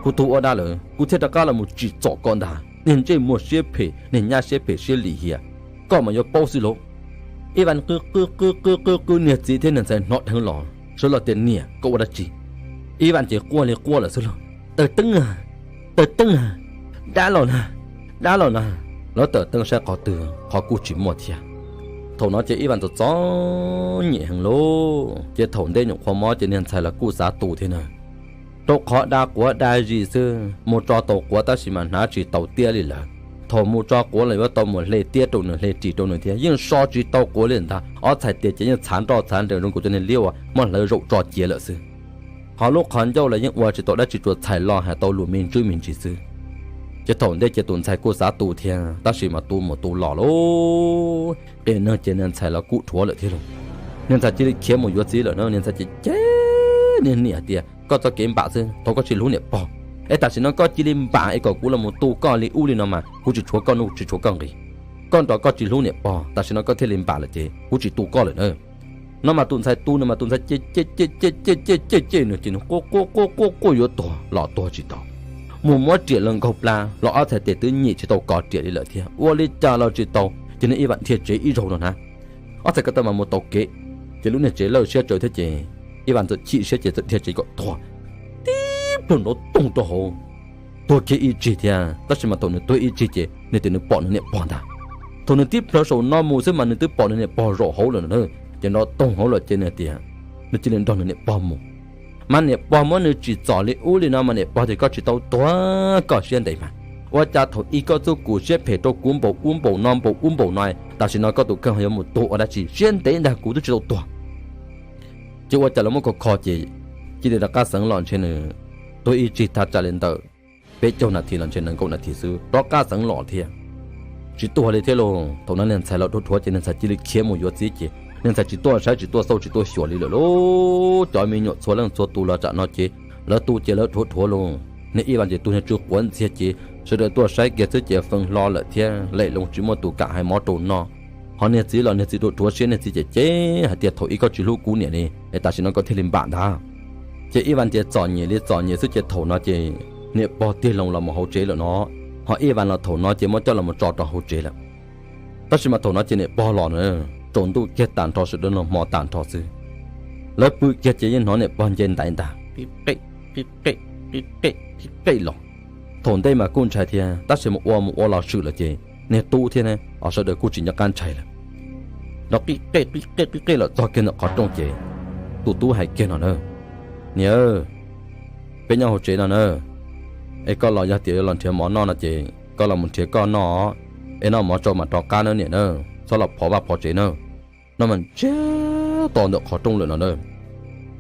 kuv tuag ua dab lawm kuv thiaj rov qab los mus tsim txom koj ntag, niag ntsej muag siab phem, niag nyab siab phem siab lim hiam, koj mas yuav paub xwb lauj. Ivan qw qw qw qw qw qw, niag txiv thiab niag ntxhais hnov dheev los sawv los tias, Niam, koj ua dab tsi? Ivan ces quaj li quaj lawm xwb lauj, Tawm teeb, tawm teeb, dab los na, dab los na. Lawv tawm teeb saib qhov twg qhov kuj tsis muaj thiab. Thaum no ces Ivan txom txom nyem heev lauj, ces thaum ntej nyuam qhuav mob ces niag ntxhais los kuj xav tu thiab na, rau qhov da quav da zis xwb, mus tso tau quav tab sis mas hnav tsis tau tiab li lawm. Thaum mus tso quav los yuav tau mus hle tiab rau nws hle ris rau nws thiab, yeej so tsis tau quav li ntag. Ob txhais tes ces yeej txhav nroj txhav nrees zoo nkaus cov niag liab uas muab hlawv zaum tso cia lawm xwb. Ho lub qhov ncauj los yeej ua tsis tau dab tsi, tsuas txhais los hais tau lus me ntsis me ntsis xwb. Ces thaum ntej ces tus ntxhais kuj xav tu thiab tab sis mas tu mus tu los lauj, qias neeg ces niag ntxhais los kuj dhuav lawm thiab lauj. Niag ntxhais cia li khiav mus yuav txiv lawm na, niag ntxhais ces cem niag niam tias, Koj txoj kev npam xwb, thaum koj tsis hlub niam pog, es tam sim no koj cia li npam es kom kuv los mus tu koj li ub li no mas kuv tsis tshuav koj nuj tsis tshuav koj nqis. Koj nrog koj tsis hlub niam pog, tam sim no koj thiaj li npam lawm ces kuv tsis tu koj lawm na. No mas tus ntxhais tu no mas tus ntxhais cem cem cem cem cem cem cem nws ces nws quaj quaj quaj quaj quaj yuav tuag los tuag tsis tau. Mus muab riam los nkaug plab los ob txhais tes twb nyem tsis tau kov riam li lawm thiab, ua li cas los tsis tau. Ces niag Ivan dhia tsev ib zaug no na, ob txhais ko taw mas mus tau kev, ces lub niag tsev lawj siab tsawv thiab ces Ivan txawm chim siab ces txawm dhia tsev kom tuag, tib plhaw nrov toog rau hauv, tuag kiag ib tsig thiab. Tab sis mas thaum nws tuag ib tsig ces nws tias nws pom nws niam pog ntag. Thaum nws tib plhaw saum no mus xwb mas nws twb pom nws niam pog zaum hauv lawm na. Ces nrov toog hauv lawm ces nws tias nws cia li nrog nws niam pog mus. Mas niam pog muab nws tsim txom li ub li no mas niam pog tias, Koj tsis tau tuag, koj siab ntev mas. Ua cas thaum ub koj txuj kum siab phem rau kuv npaum ub npaum no npaum ub npaum no, tam sim no koj tus kheej ho yuav mus tuag ua dab tsi? Siab ntev ntag, kuv twb tsis tau tuag. Ces ua cas los muab kho kho ces cia li rov qab xeev los ntshe nws tuag ib tsig thaj tsam li ntawm peb caug nas this los ntshe nees nkaum nas this xwb rov qab xeev los thiab. Tsis tuag li thiab lauj. Thaum no niag ntxhais los dhuav dhuav ces niag ntxhais cia li khiav mus yuav txiv ces niag ntxhais tsis tuaj saib tsis tuaj xauj tsis tuaj xyuas li lawm lauj. Cov me nyuam txhua leej txhua tus los tsam no ces lawv tu ces lawv dhuav dhuav lauj. Niag Ivan ces tus niag tsw quav ntxiag ces sawv daws tuaj saib kiag xwb ces feeb hlo lawm thiab lem loo tsis muaj tus kam hais mov rau noj. Ho niag txiv los niag txiv dhuav dhuav siab, niag txiv ces cem hais tias, Thaum ub koj tsis hlub kuv niam li es tam sim no koj thiaj li npam ntag. Ces Ivan ces txom nyem li txom nyem xwb ces thaum no ces niam pog tig loo los mus hauv tsev lawm no, ho Ivan los thaum no ces muab coj los mus tso rau hauv tsev lawm. Tab sis mas thaum no ces niam pog los na, tsaus ntuj kiag tag nrho sawv daws noj hmo tag nrho xwb. Lawv pw kiag ces yeej hnov niam pog nce ntaiv ntag, qi qej qi qej qi qej qi qej los. Thaum ntej mas kuj ntshai thiab tab sis mas ua mus ua los swm lawm ces niag tub thiab ne, sawv daws kuj tsis nco qab ntshai lawm. Nrov qi qej qi qej qi qej los txog kiag ntawm qhov rooj ces tus tub hais kiag no na, Niam, peb nyob hauv tsev no na, es koj los yog tias yuav los nrhiav mov noj no ces koj los mus nrhiav koj noj, es noj mov tsau mas rov qab nawb niam na, txhob los phov vaj phov tsev na. No mas ntsiag to ntawm qhov rooj lawm no na.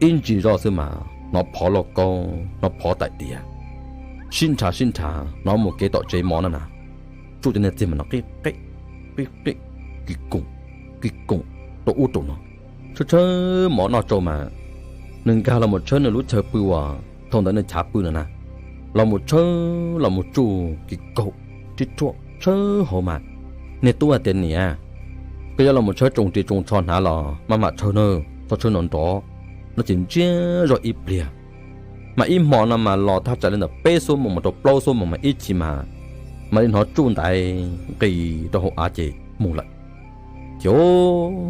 Ib ntsis zoj xwb mas hnov phov lauj kaub, hnov phov taim tias, sib nrhav sib nrhav hnov mus kev tom tsev mov no na. Tsuj cov niag txiag mas no qi qej qi qej, kis koom kis koom rau ub rau no. Tshawb tshawb mov noj tsau mas nws nkag los mus tshawb nws lub chaw pw uas thaum ntawd nws chav pw no na, los mus tshawb los mus tsuj kis kaum tib ruam tshawb hauv mas. Niag tub hais tias, Niam, koj yuav los mus tshawb tsoos ris tsoos tsho hnav los maj mam tshawb nawb, txhob tshawb nrov nrov. No ces ntsiag zog ib pliag, mas ib hmo no mas los thaj tsam li ntawm peb xuab moos mus rau plaub xuab moos mas ib chim mas mam li hnov tsuj ntaiv nqis rau hauv av ces mus lawm. Ces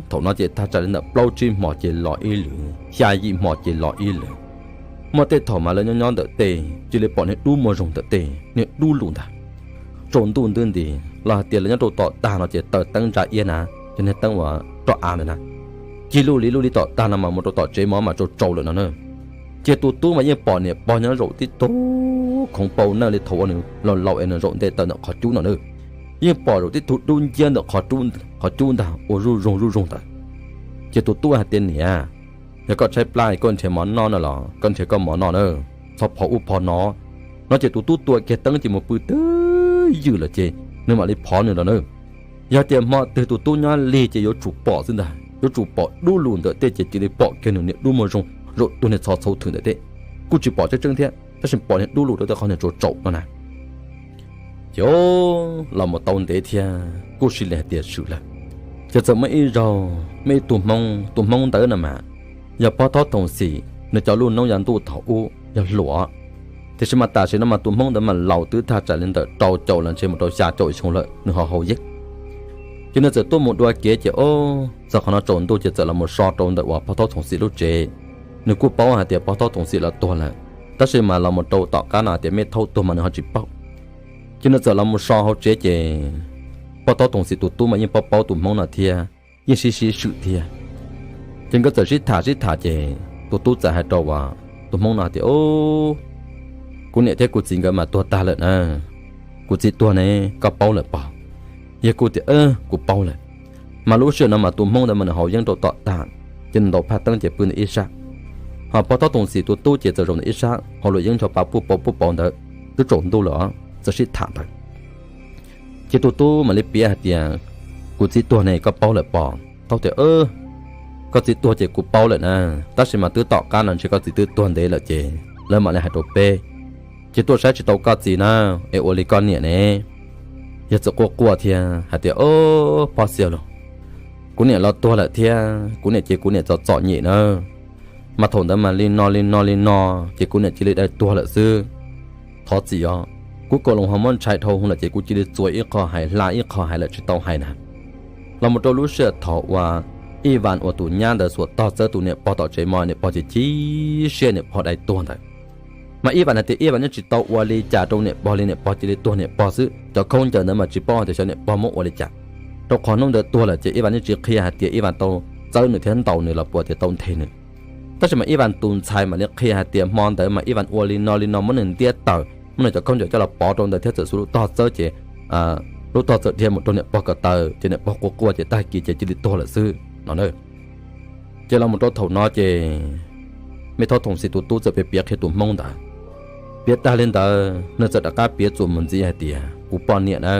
thaum no ces thaj tsam li ntawm plaub tsib hmos ces los ib lwm, xya yim hmos ces los ib lwm. Muaj tej thaum mas lawv nyob nyob ntawm tej cia li pom niag dub muag zoo ntawm tej, niag dub lug ntag. Tsaus ntuj ntub nti los hais tias lawv nyob rau tom tag no ces taws teeb ntsa iab na, cov niag teeb uas roj av ntawd na, cig lub li lub li tom tag no mas mus rau tom tsev mov mas tsaus tsaus lawm no na. Ces tus tub mas yeej pom niam pog nyob zaum tib tug khoov npau nawj li thaum uas nws laus laus es nws zaum ntej tawm ntawm qhov cub no na. Yeej pom zaum tib tug dub nciab ntawm qhov cub ntag ua zuj zus zuj zus ntawd. Ces tus tub hais tias, Niam, Yog koj tshaib plab koj nrhiav mov noj no los koj nrhiav koj mov noj na, txhob phov ub phov no. No ces tus tub tua kiag teeb ces mus pw twb ywm lawm ces nws mam li phov nws los na. Yog tias hmo twg tus tub nyob lig ces yuav tsum pom xwb ntag, yuav tsum pom dub lug ntawm tej ces cia li pom kiag nws niag dub muag zoo zaum tuag niag txho txhau thwm ntawm tej. Kuj tsis pom tseeb tseeb thiab tab sis pom niag dub lug rau tej qhov niag tsaus tsaus no na. Ces los mus tau ntev thiab kuj cia li hais tias swm lawm. Ces txawm muaj ib zaug muaj ib tug hmoob, tus hmoob ntawd no mas yog Pob Thaub Thoom Xim nws cov lub noob yav ntuj thaum ub yog hluas. Tiam sis mas tam sim no mas tus hmoob ntawd mas laus twb thaj tsam li ntawm rau caum los ntshe mus rau xya caum xyoo lawm nws ho haus yeeb. Ces nws txawm tuaj mus dua kev ces ob txog qhov no tsaus ntuj ces txawm los mus so rau ntawm uas Pob Thaub Thoom Xim lub tsev. Nws kuj paub hais tias Pob Thaub Thoom Xim los tuag lawm, tab sis mas los mus rau tom qab no hais tias mej thaub tuag mas nws ho tsis paub. Ces nws txawm los mus so hauv tsev ces Pob Thaub Thoom Xim tus tub mas yeej paub paub tus hmoob no thiab, yeej sib sib swm thiab. Ces nkawd txawm sib tham sib tham ces tus tub txawm hais rau uas tus hmoob no hais tias, Kuv niam thiab kuv txiv nkawd mas tuag tag lawm na. Kuv txiv tuag ne koj paub lawm pog? Yog kuv tias, Kuv paub lawm. Mas lub sij hawm no mas tus hmoob ntawd mas nws haus yeeb rau tom tag, ces nws ntaus phaj teeb ces pw ntawm ib sab, ho Pob Thaub Thoom Xim tus tub ces txawm zaum ntawm ib sab haus luam yeeb nrho pa puj pauv puj pauv ntawd twb tsaus ntuj lawm txawm sib tham ntawd. Ces tus tub mam li piav hais tias, Kuv txiv tuag ne koj paub lawm pog? Thaub tias, Koj txiv tuag ces kuv paub lawm na, tab sis mas twb tom qab no ntshe koj txiv twb tuag ntev lawm ces lawv mam li hais rau peb, ces tuaj saib tsis tau koj txiv na, es ua li koj niam ne? Yog txawm quaj quaj thiab hais tias, Ob, pog xiaus los, kuv niam los tuag lawm thiab kuv niam ces kuv niam txom txom nyem na. Mas thaum ntawd mas li no li no li no, ces kuv niam cia li dai tuag lawm xwb. Thov txim os, kuv kaus loos ho muab ntshai dhau hwv lawm ces kuv cia li txuas ib qho hais hla ib qho hais lawm tsis tau hais na. Los mus rau lub sij hawm thaum uas Ib Vas uas tus nyab ntawd xuas tog txawb tus niam pog tom tsev mov, niam pog ces chim siab niam pog dai tuag ntawd. Mas Ib Vas hais tias Ib Vas yeej tsis tau ua li cas rau niam pog li, niam pog cia li tuag niam pog xwb. Cov khaub ncaws ntawd mas tsis paub hais tias xyov niam pog muab ua li cas, rau qhov hnub ntawd tuag lawm ces Ib Vas yeej tsis qhia hais tias Ib Vas tau txawb nws thiab ntaus nws los puas tias tau nthe nws. Tab sis mas Ib Vas tus ntxhais mam li qhia hais tias hmo ntawd mas Ib Vas ua li no li no, muab nws ntiab tawm, muab nws cov khaub ncaws coj los pov rau ntawd thiab txawm xuas lub tog txawb ces lub tog txawm dhia mus rau niam pog ko taw ces niam pog quaj quaj ces tag kis ces cia li tuag lawm xwb no na. Ces los mus rau thaum no ces Mej Thaub Thoom Xim tus tub txawm piav piav qhia tus hmoob ntawd. Piav tag li ntawd nws txawm rov qab piav txuas mus ntxiv hais tias, Kuv poj niam na,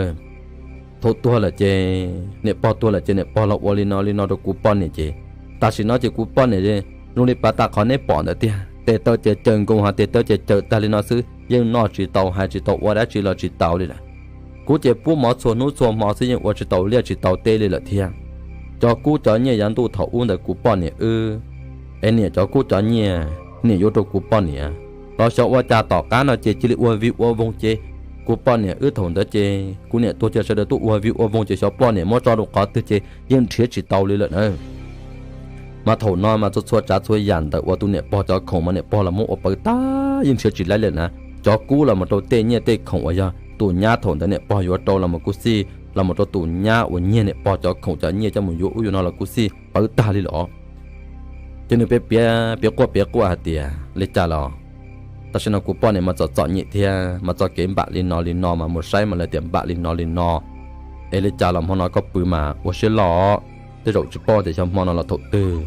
thaum tuag lawm ces niam pog tuag lawm ces niam pog los ua li no li no rau kuv poj niam ces tam sim no ces kuv poj niam zoo li pav tas qhov neb pom ntawd tiag, tes taw ces caws nkoos ho tes taw ces caws tag li no xwb, yeej noj tsis tau hais tsis tau ua dab tsi los tsis tau li lawm. Kuv ces pub mov txhua hnub txhua hmo xwb yeej ua tsis tau liaj tsis tau teb li lawm thiab. Cov kub cov nyiaj yav ntuj thaum ub ntawd kuv poj niam wb, es niam cov kub cov nyiaj niam yuav rau kuv poj niam, los xyov ua cas tom qab no ces cia li ua vig ua voog ces kuv poj niam wb thaum ntawd ces kuv niam tuag ces sawv daws tuaj ua vig ua voog ces xyov poj niam muab tso rau qhov twg ces yeej nrhiav tsis tau li lawm na. Mas thaum no mas txhua txhua tsav txhua yam ntawm uas tus niam pog cov khoom mas niam pog los muab ua pawv tag yeej nrhiav tsis laib lawm na. Cov kub los mus rau tej nyiaj tej khoom uas yog tus nyab thaum ntawd niam pog yuav rau los mus kuj xij, los mus rau tus nyab uas nyiag niam pog cov khoom cov nyiaj coj mus yuav ub yuav no los kuj xij pawv tag li lawm. Ces nws piav piav quaj piav quaj hais tias li cas los tam sim no kuv poj niam mas txom txom nyem thiab mas txoj kev npam li no li no mas mus saib mas lawv tias npam li no li no. Es li cas los hmo no koj pw mas ua siab loj, tej zaum tsis paub tias xyov hmo no los thaum twg,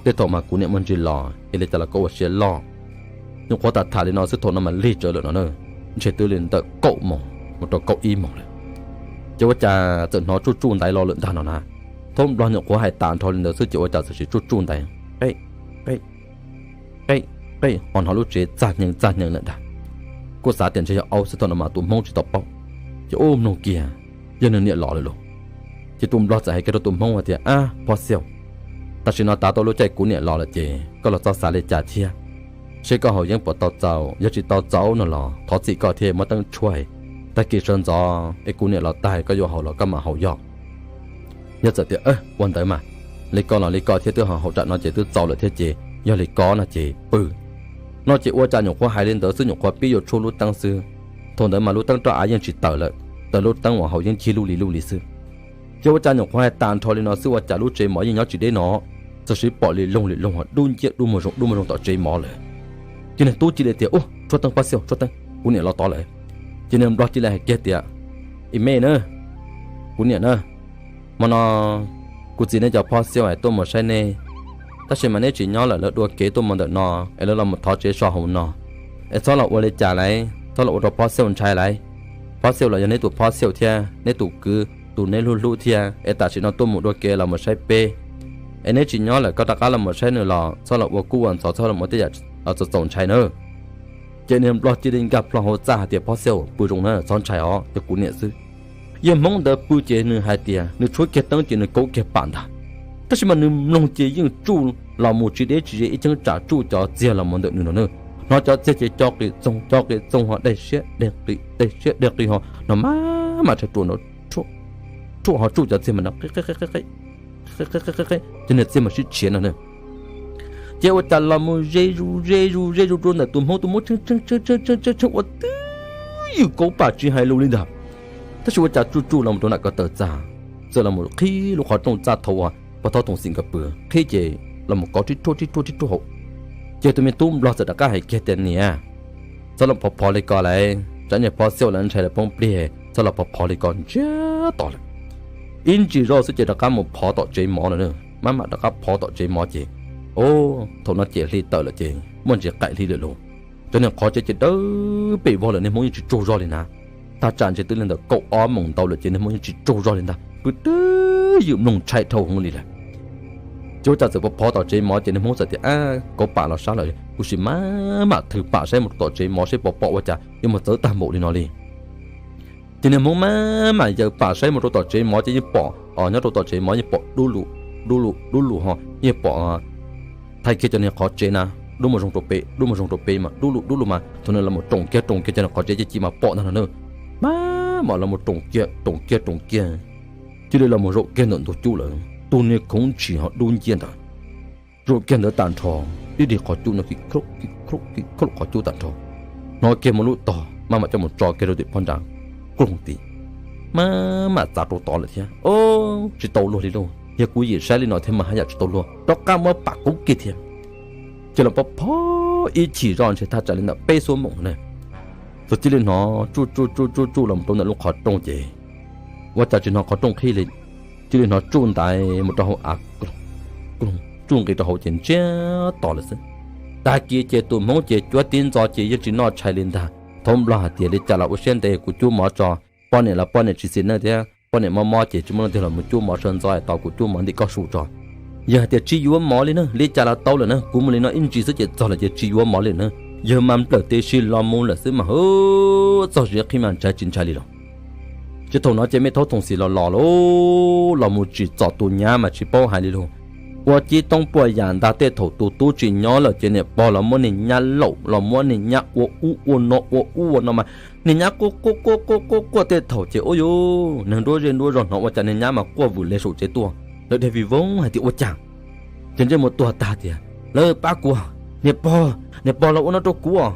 tej thaum mas kuv niam muaj ntsis los es li cas los koj ua siab loj. Nyuam qhuav tham tham li no xwb thaum no mas lig tsawv lawm no na, ntshe twb li ntawm kaum moos mus rau kaum ib moos lawm. Ces ua cas txawm hnov tsuj tsuj ntaiv los lawm ntag no na. Thaub Nplog nyuam qhuav hais tas nrho li ntawd xwb ces ua cas txawm sis tsuj tsuj ntaiv, qe, qe, qe, qe, ho hnov lub tsev txaj hneev txaj hneev lawm ntag. Kuj xav tias ntshe yog aub xwb thaum no mas tus hmoob tsis tau paub. Ces ub mloog kiag, yog nws niam los lawm lauj. Ces tus Nplog txawm hais kiag rau tus hmoob hais tias, Ab pog xiaus, tam sim no tav tau lub caij kuv niam los lawm ces koj los txhob xav li cas thiab, seb koj haus yeeb puas tau txaus, yog tsis tau txaus no los thov txim koj thiab muab teeb tshuaj, tag kis sawv ntxov es kuv niam los tag koj yuav haus los koj mam haus yog. Yog txawm tias ua ntawd mas, li ko los li ko thiab twb haus haus tsam no ces twb txaus lawm thiab ces yog li ko no ces pw. No ces ua cas nyuam qhuav hais li ntawd xwb nyuam qhuav pib yuav tshuab lub teeb xwb. Thaum ntawd mas lub teeb roj av yeej tsis tawm lawm, tawm lub teeb uas haus yeeb cig luj li luj li xwb. Ces ua cas nyuam qhuav hais tas nrho li no xwb ua cas lub tsev mov yeej nyob tsis deb no, txawm sis pom li loog li loog dub nciab dub muag zoo dub muag zoo tom tsev mov lawm. Ces nws tub cia li tias, Ub, tshuab teeb pab xiaus, tshuab teeb, kuv niam los tod lawm. Ces nws Nplog cia li hais kiag tias, Ib me na, kuv niam na, hmo no kuv txiv nej cov phob xiaus hais tuaj mus saib nej, tab sis mas neb tsis nyob lawm, lawv dua kev tuaj mus ntawm no es lawv los mus thov tsev so hauv no. Es txhob los ua li cas lauj, txhob los ua rau phob xauj ntshai lauj. Phob xauj los yog neb tus phob xauj thiab neb tus kwv tus neb hlub hlub thiab, es tam sim no tuaj mus dua kev los mus saib peb. Es neb tsis nyob lawm koj rov qab los mus saib nws los txhob los ua kub ua ntxhov, txhob los ua tej yam txaus txaus ntshai na. Ces niag nplog cia li nkag plho hauv txaj hais tias, Phob xauj, pw zoo na, txhob ntshai os, yog kuv niam xwb. Yawg Hmoob ntawd pw ces nws hais tias nws tshuab kiag teeb ces nws kauv kiag pam ntag. Tab sis mas nws mloog ces yeej tsuj los mus tsis deb tsis ze ib cheeb tsam, tsuj cov txiag los mus ntawm nws no na. Hnov cov txiag ces co qis txoog co qis txoog ho deg siab deg qis deg siab deg qis ho no, maj mam tshais ruam no, ruam ho tsuj cov txiag mas no, qe qe qe qe qe, cov niag txiag mas sib tshiav no na. Ces ua cas los mus ze zus ze zus ze zus rau ntawm tus Hmoob, tus Hmoob tshee tshee tshee ua twj ywm kauv pam tsis hais lus li ntag. Tab sis ua cas tsuj tsuj los mus rau nram ko taw txaj, txawm los mus qhib lub qhov rooj txaj thaum uas pog Thaub Thoom Xim nkawd pw, qhib ces los mus kov rib ruaj rib ruaj rib ruaj hauv. Ces tus me tub nplog txawm rov qab hais kiag tias, Niam, txhob los phov phov li ko lauj, tsam niag phob xauj lawv ntshai lawv poob plig, txhob los phov phov li ko ntsiag to lawm. Ib ntsis zoj xwb ces rov qab mus phov tom tsev mov no na, maj mam rov qab phov tom tsev mov ces, o, thaum no ces hli tawm lawm ces muaj ntsis qaim hli lawm lauj. Cov niag qhov tsev ces dawb pem vog lawm, niag Hmoob yeej tsis tsaug zog li na. Thaj tsam ntshe twb li ntawm kaum ob moos ntau lawm ces niag Hmoob yeej tsis tsaug zog li ntag, pw twj ywm mloog ntshai dhau hwv li lawm. Ces ua cas txawm phov phov tom tsev mov ces niag Hmoob txawm tias, Ab, kauv pam los sab lawm, kuv sim maj mam thwv pam saib mus rau tom tsev mov seb puas pom ua cas yuav mus txawv tag npaum li no li. Ces niag Hmoob maj mam yaws pam saib mus rau tom tsev mov ces yeej pom, nyob rau tom tsev mov yeej pom dub lus, dub lus dub lus ho yeej pom, thaij kiag cov niag qhov tsev na, dub mus zoo rau pem, dub mus zoo rau pem mas dub lus dub lus mas thaum nws los mus roos kiag roos kiag cov niag qhov tsev ces ci mas pom ntag no na. Maj mam los mus roos kiag roos kiag roos kiag, cia li los mus zaum kiag ntawm ntug cub lawm, tus niag khoov ntshis ho dub nciab ntawd. Zaum kiag ntawd tag nrho, ib dig qhov cub no kis khaub kis khaub kis khaub qhov cub tag nrho, hnov kiag muaj lub tog maj mam coj mus tso kiag rau tim phab ntsa, kloog tid, maj mam txav rau tod lawm thiab. O, tsis tau luag li lauj, yog kuv yim saib li no thiab mas haj yam tsis tau luag, rov qab muab pam qub kiag thiab. Ces los phov phov ib chim zoj ntshe thaj tsam li ntawm peb xuab moos na, txawm cia li hnov tsuj tsuj tsuj tsuj tsuj los rau ntawm lub qhov rooj ces ua cas tsis hnov qhov rooj qhib li, cia li hnov tsuj ntaiv mus rau hauv av, tsuj nqis rau hauv ces ntsiag to lawm xwb. Tag kis ces tus Hmoob ces cuab tib ntxo ces yeej tsis noj tshais li ntag. Thaum nplog hais tias, Li cas los ua siab ntev, kuv cub mov tso, poj niam los poj niam tsis xis neej thiab poj niam mob mob ces tsis muaj leej twg los mus cub mov sawv ntxov, tos kuv cub mov ntim koj su tso. Yawg hais tias, Tsis yuav mov li na, li cas los tau lawm na, kuv mus li no ib ntsis xwb ces txog lawm ces tsis yuav mov li na. Yawg mas nplawm tib si los mus lawm xwb mas, txog ziav qhib mas ntshai tsis ntshai li los. Ces thaum no ces me Thaub Thoom Xim los los lauj, los mus tsim txom tus nyab mas tsis paub hais li lauj. Ua cib toob puas yam ntag, tej thaum tus tub tsis nyob lawm ces niam pog los muab niag nyab laum, los muab niag nyab ua ub ua no ua ub ua no mas niag nyab quaj quaj quaj quaj quaj quaj tej thaum ces ua yus neeg nruab zej nruab zog hnov ua cas niag nyab mas quaj vwm li saum tsev tuaj, lawv dhia vij voog hais tias, Ua cas? Ces ntsej muag tuag tag tias, Lawv pab kuv, niam pog, niam pog los ua no rau kuv os.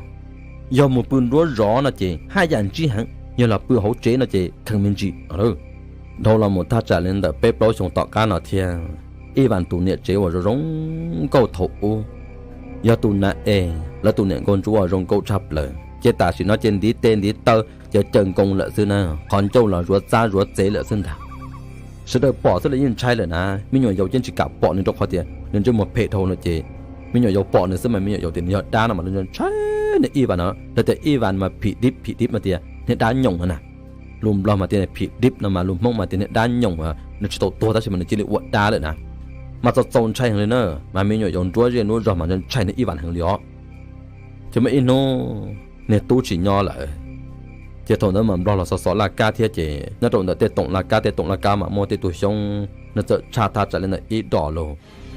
Yog mus pw nruab zos no ces haj yam ntsib heev, yog los pw hauv tsev no ces kheev me ntsis. Dhau los mus thaj tsam li ntawm peb plaub xyoos tom qab no thiab, Ib Vas tus niam tsev uas zoo zoo nkauj thaum ub, yog tus nas es lawv tus niam nkauj ntsuab uas zoo nkauj tshaj plaws, ces tam sim no ces ntiv tes ntiv taw ces cawm nkoos lawm xwb na, qhov ncauj los zuav txab zuav txev lawm xwb ntag. Sawv daws pom xwb los yeej ntshai lawm na, me nyuam yaus yeej tsis kam pom nws rau qhov tias nws ntsej muag phem dhau no ces me nyuam yaus pom nws xwb mas me nyuam yaus tias nws yog dab no mas lawv ntshai nws Ib Vas no, lawv tias Ib Vas mas phim dib phim dib no tias niag dab nyoos no na. Lus Nplog mas tias phim dib no mas lus Hmoob mas tias niag dab nyoos, nws tsis tau tuag tab sis mas nws cia li ua dab lawm na. Mas txaus txaus ntshai heev li na, mas me nyuam yaus nruab zej nruab zog mas ntshai niag Ib Vas heev li os. Ces muaj ib hnub niag tub tsis nyob lawm, ces thaum ntawd mas Nplog los xov xov laj kab thiab ces nyob rau ntawm tej toom laj kab, tej toom laj kab mas muaj tej tug xyoob nws txawm tshaj thaj tsam li ntawm ib dos los,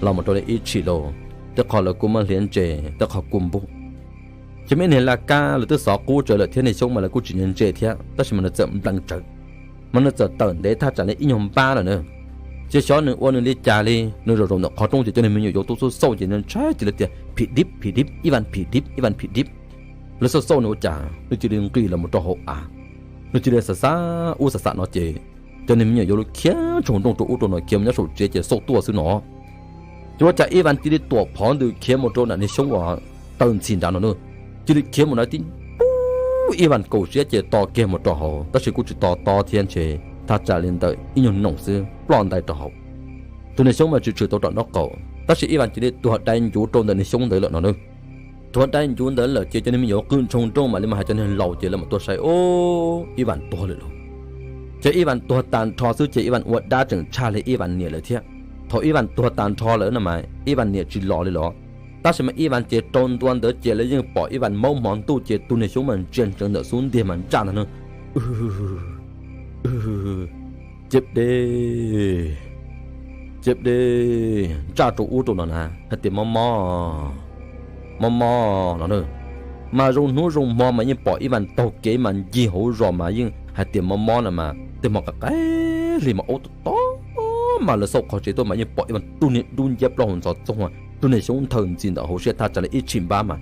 los mus rau li ib tshim los, tej qhov lawv kuj muab hliav ntses, tej qhov kuj npuj. Ces muaj ib niag laj kab lawv twb xov qub tsawv lawm thiab niag xyoob mas lawv kuj tsis nyob ntse thiab tab sis mas nws txawm nplees tsawv, mas nws txawm tawm ntev thaj tsam li ib nyuag npab lawm na. Ces xyov nws ua nws li cas li, nws zaum zaum ntawm qhov rooj ces cov niag me nyuam yaus tuaj xauj xauj ces nws ntshai ces lawv tias phim dib phim dib, Ib Vas phim dib, Ib Vas phim dib. Lawv xauj xauj nws ua cas nws cia li nqis los mus rau hauv av, nws cia li xav xav ub xav xam no ces cov niag me nyuam yaus lub khiav ntsoog nrooj rau ub rau no khiav mus nyob saum tsev ces xauj tuaj xwb no. Ces ua cas Ib Vas cia li tuam phov ntws khiav mus rau nram niag xyoob uas taw ntxhi nrad no na, cia li khiav mus na tib pub Ib Vas kaum siab ces to kiag mus rau hauv tab sis kuj tsis to to thiab ntshe thaj tsam li ntawm ib nyuag noos xwb ploj ntais rau hauv. Tus niag xyoob mas tshwm tshwm tau rau nraub qaum, Tab sis Ib Vas cia li tuag dai ncuv rau ntawm niag xyoob ntawd lawm no na. Tuag dai ncuv ntawd lawm ces cov niag me nyuam qw ntsoog nrooj mam li mas hais cov niag laus ces lawv mam tuaj saib, o, Ib Vas tuag lawm lauj. Ces Ib Vas tuag tag nrho xwb ces Ib Vas ua dab tseem tshaj li Ib Vas niam lawm thiab. Thaum Ib Vas tuag tag nrho lawm no mas Ib Vas niam tsis los li los, tab sis mas Ib Vas ces rau ntua ntawd ces lawv yeej pom Ib Vas maub hmo ntuj ces tus niag xyoob mas ntsia ntsees ntawm xub ntiag mas ntsaj ntag na. Cia deb, cia deb, ntsaj rau ub rau no na hais tias mob mob, mob mob no na. Mas zoo hnub zoo hmo mas yeej pom Ib Vas taug kev mas ncig hauv zos mas yeej hais tias mob mob no mas tej hmo qaib qaib hli mas aub tob tob mas lawv xauj qhov tsev tuaj mas yeej pom Ib Vas tus niag dub nciab plaub hau ntxhov txoog, tus niag xyoob nthawm ntxim ntawm hauv siab thaj tsam li ib tshim npab mas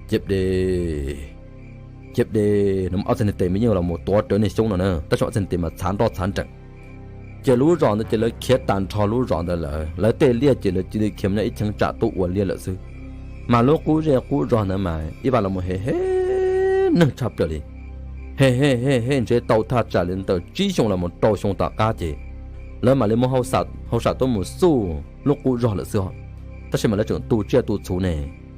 cia deb, cia deb no ob txhais niag tes mas yeej los mus tuav rawv niag xyoob no na, tab sis ob txhais niag tes mas txhav nroj txhav nrees. Ces lub zos ntawd ces lawv khiav tag nrho lub zos ntawd lawm, lawv tej liaj ces lawv cia li khiav mus nyob ib cheeb tsam tuaj ua liaj lawm xwb. Mas lub qub zej qub zog ntawd mas Ib Vas los mus hem hem neeg tshaj plaws li, hem hem hem hem ntshe tau thaj tsam li ntawm tsib xyoo los mus rau xyoo tom qab ces lawv mam li muab hauj sam tuaj mus xuj lub qub zog lawm xwb os. Tab sis mas lawv tseem tu tsiaj tu txhuv ne,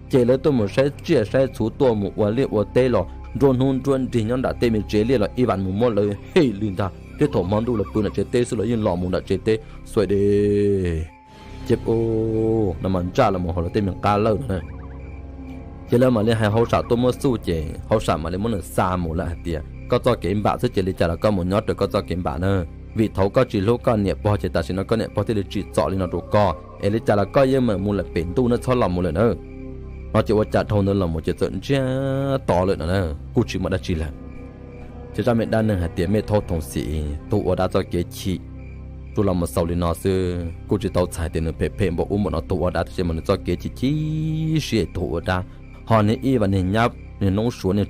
ces lawv tuaj mus saib tsiaj saib txhuv tuaj mus ua liaj ua teb los nruab hnub nruab nrig nyob nram tej me tsev liaj los Ib Vas mus muab lawv hem li ntag. Thiab thaum hmo ntuj lawv pw nram tsev teb xwb los yeej los mus nram tsev teb xuaim deb, cia deb no mas ntsaj los mus hauv lawv tej me qab lawj no na. Ces lawv mam li hais hauj sam tuaj muab xuj ces hauj sam mam li muab nws xa mus lawm hais tias koj txoj kev npam xwb ces li cas los koj mus nyob raws koj txoj kev npam na, vim thaum koj tsis hlub koj niam pog ces tam sim no koj niam pog thiaj li tsim txom li no rau koj es li cas los koj yeej meem mus lawm pem ntuj na, txhob los mus lawm na. No ces ua cas dhau ntawd los mus ces txawm ntsiag to lawm no na, kuj tsis muaj dab tsi lawm. Ces zaj me dab neeg hais tias mej thaub thoov xim, tug ua dab txoj kev chim, tsuas los mus xaus li no xwb, kuj tsis tau txhais tias nws phem phem npaum ub npaum no tug ua dab, tab sis mas nws txoj kev chim chim siab tug ua dab, ho niag Ib Vas niag nyab niag noob suav niag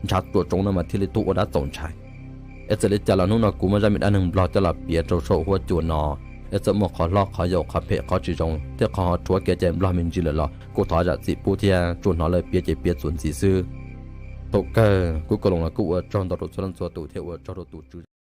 ntshav tsuam tsoov no mas thiaj li tug ua dab txaus ntshai. Es txawm li cas los hnub no kuv muab zaj me dab neeg nplog coj los piav rau saum huab cua no, es txawm muaj qhov hlob qhov yau qhov phem qhov tsis zoo thiab qhov ho rhuav kev cai nplog me ntsis lawm los kuj thov zam txim pub thiab, tsuas hnov lawv piav ces piav txuas ntxiv xwb. Thaum kawg kuv Kaus Loos los kuj ua tsaug ntau rau txhua leej txhua tus thiab ua tsaug rau tus tswv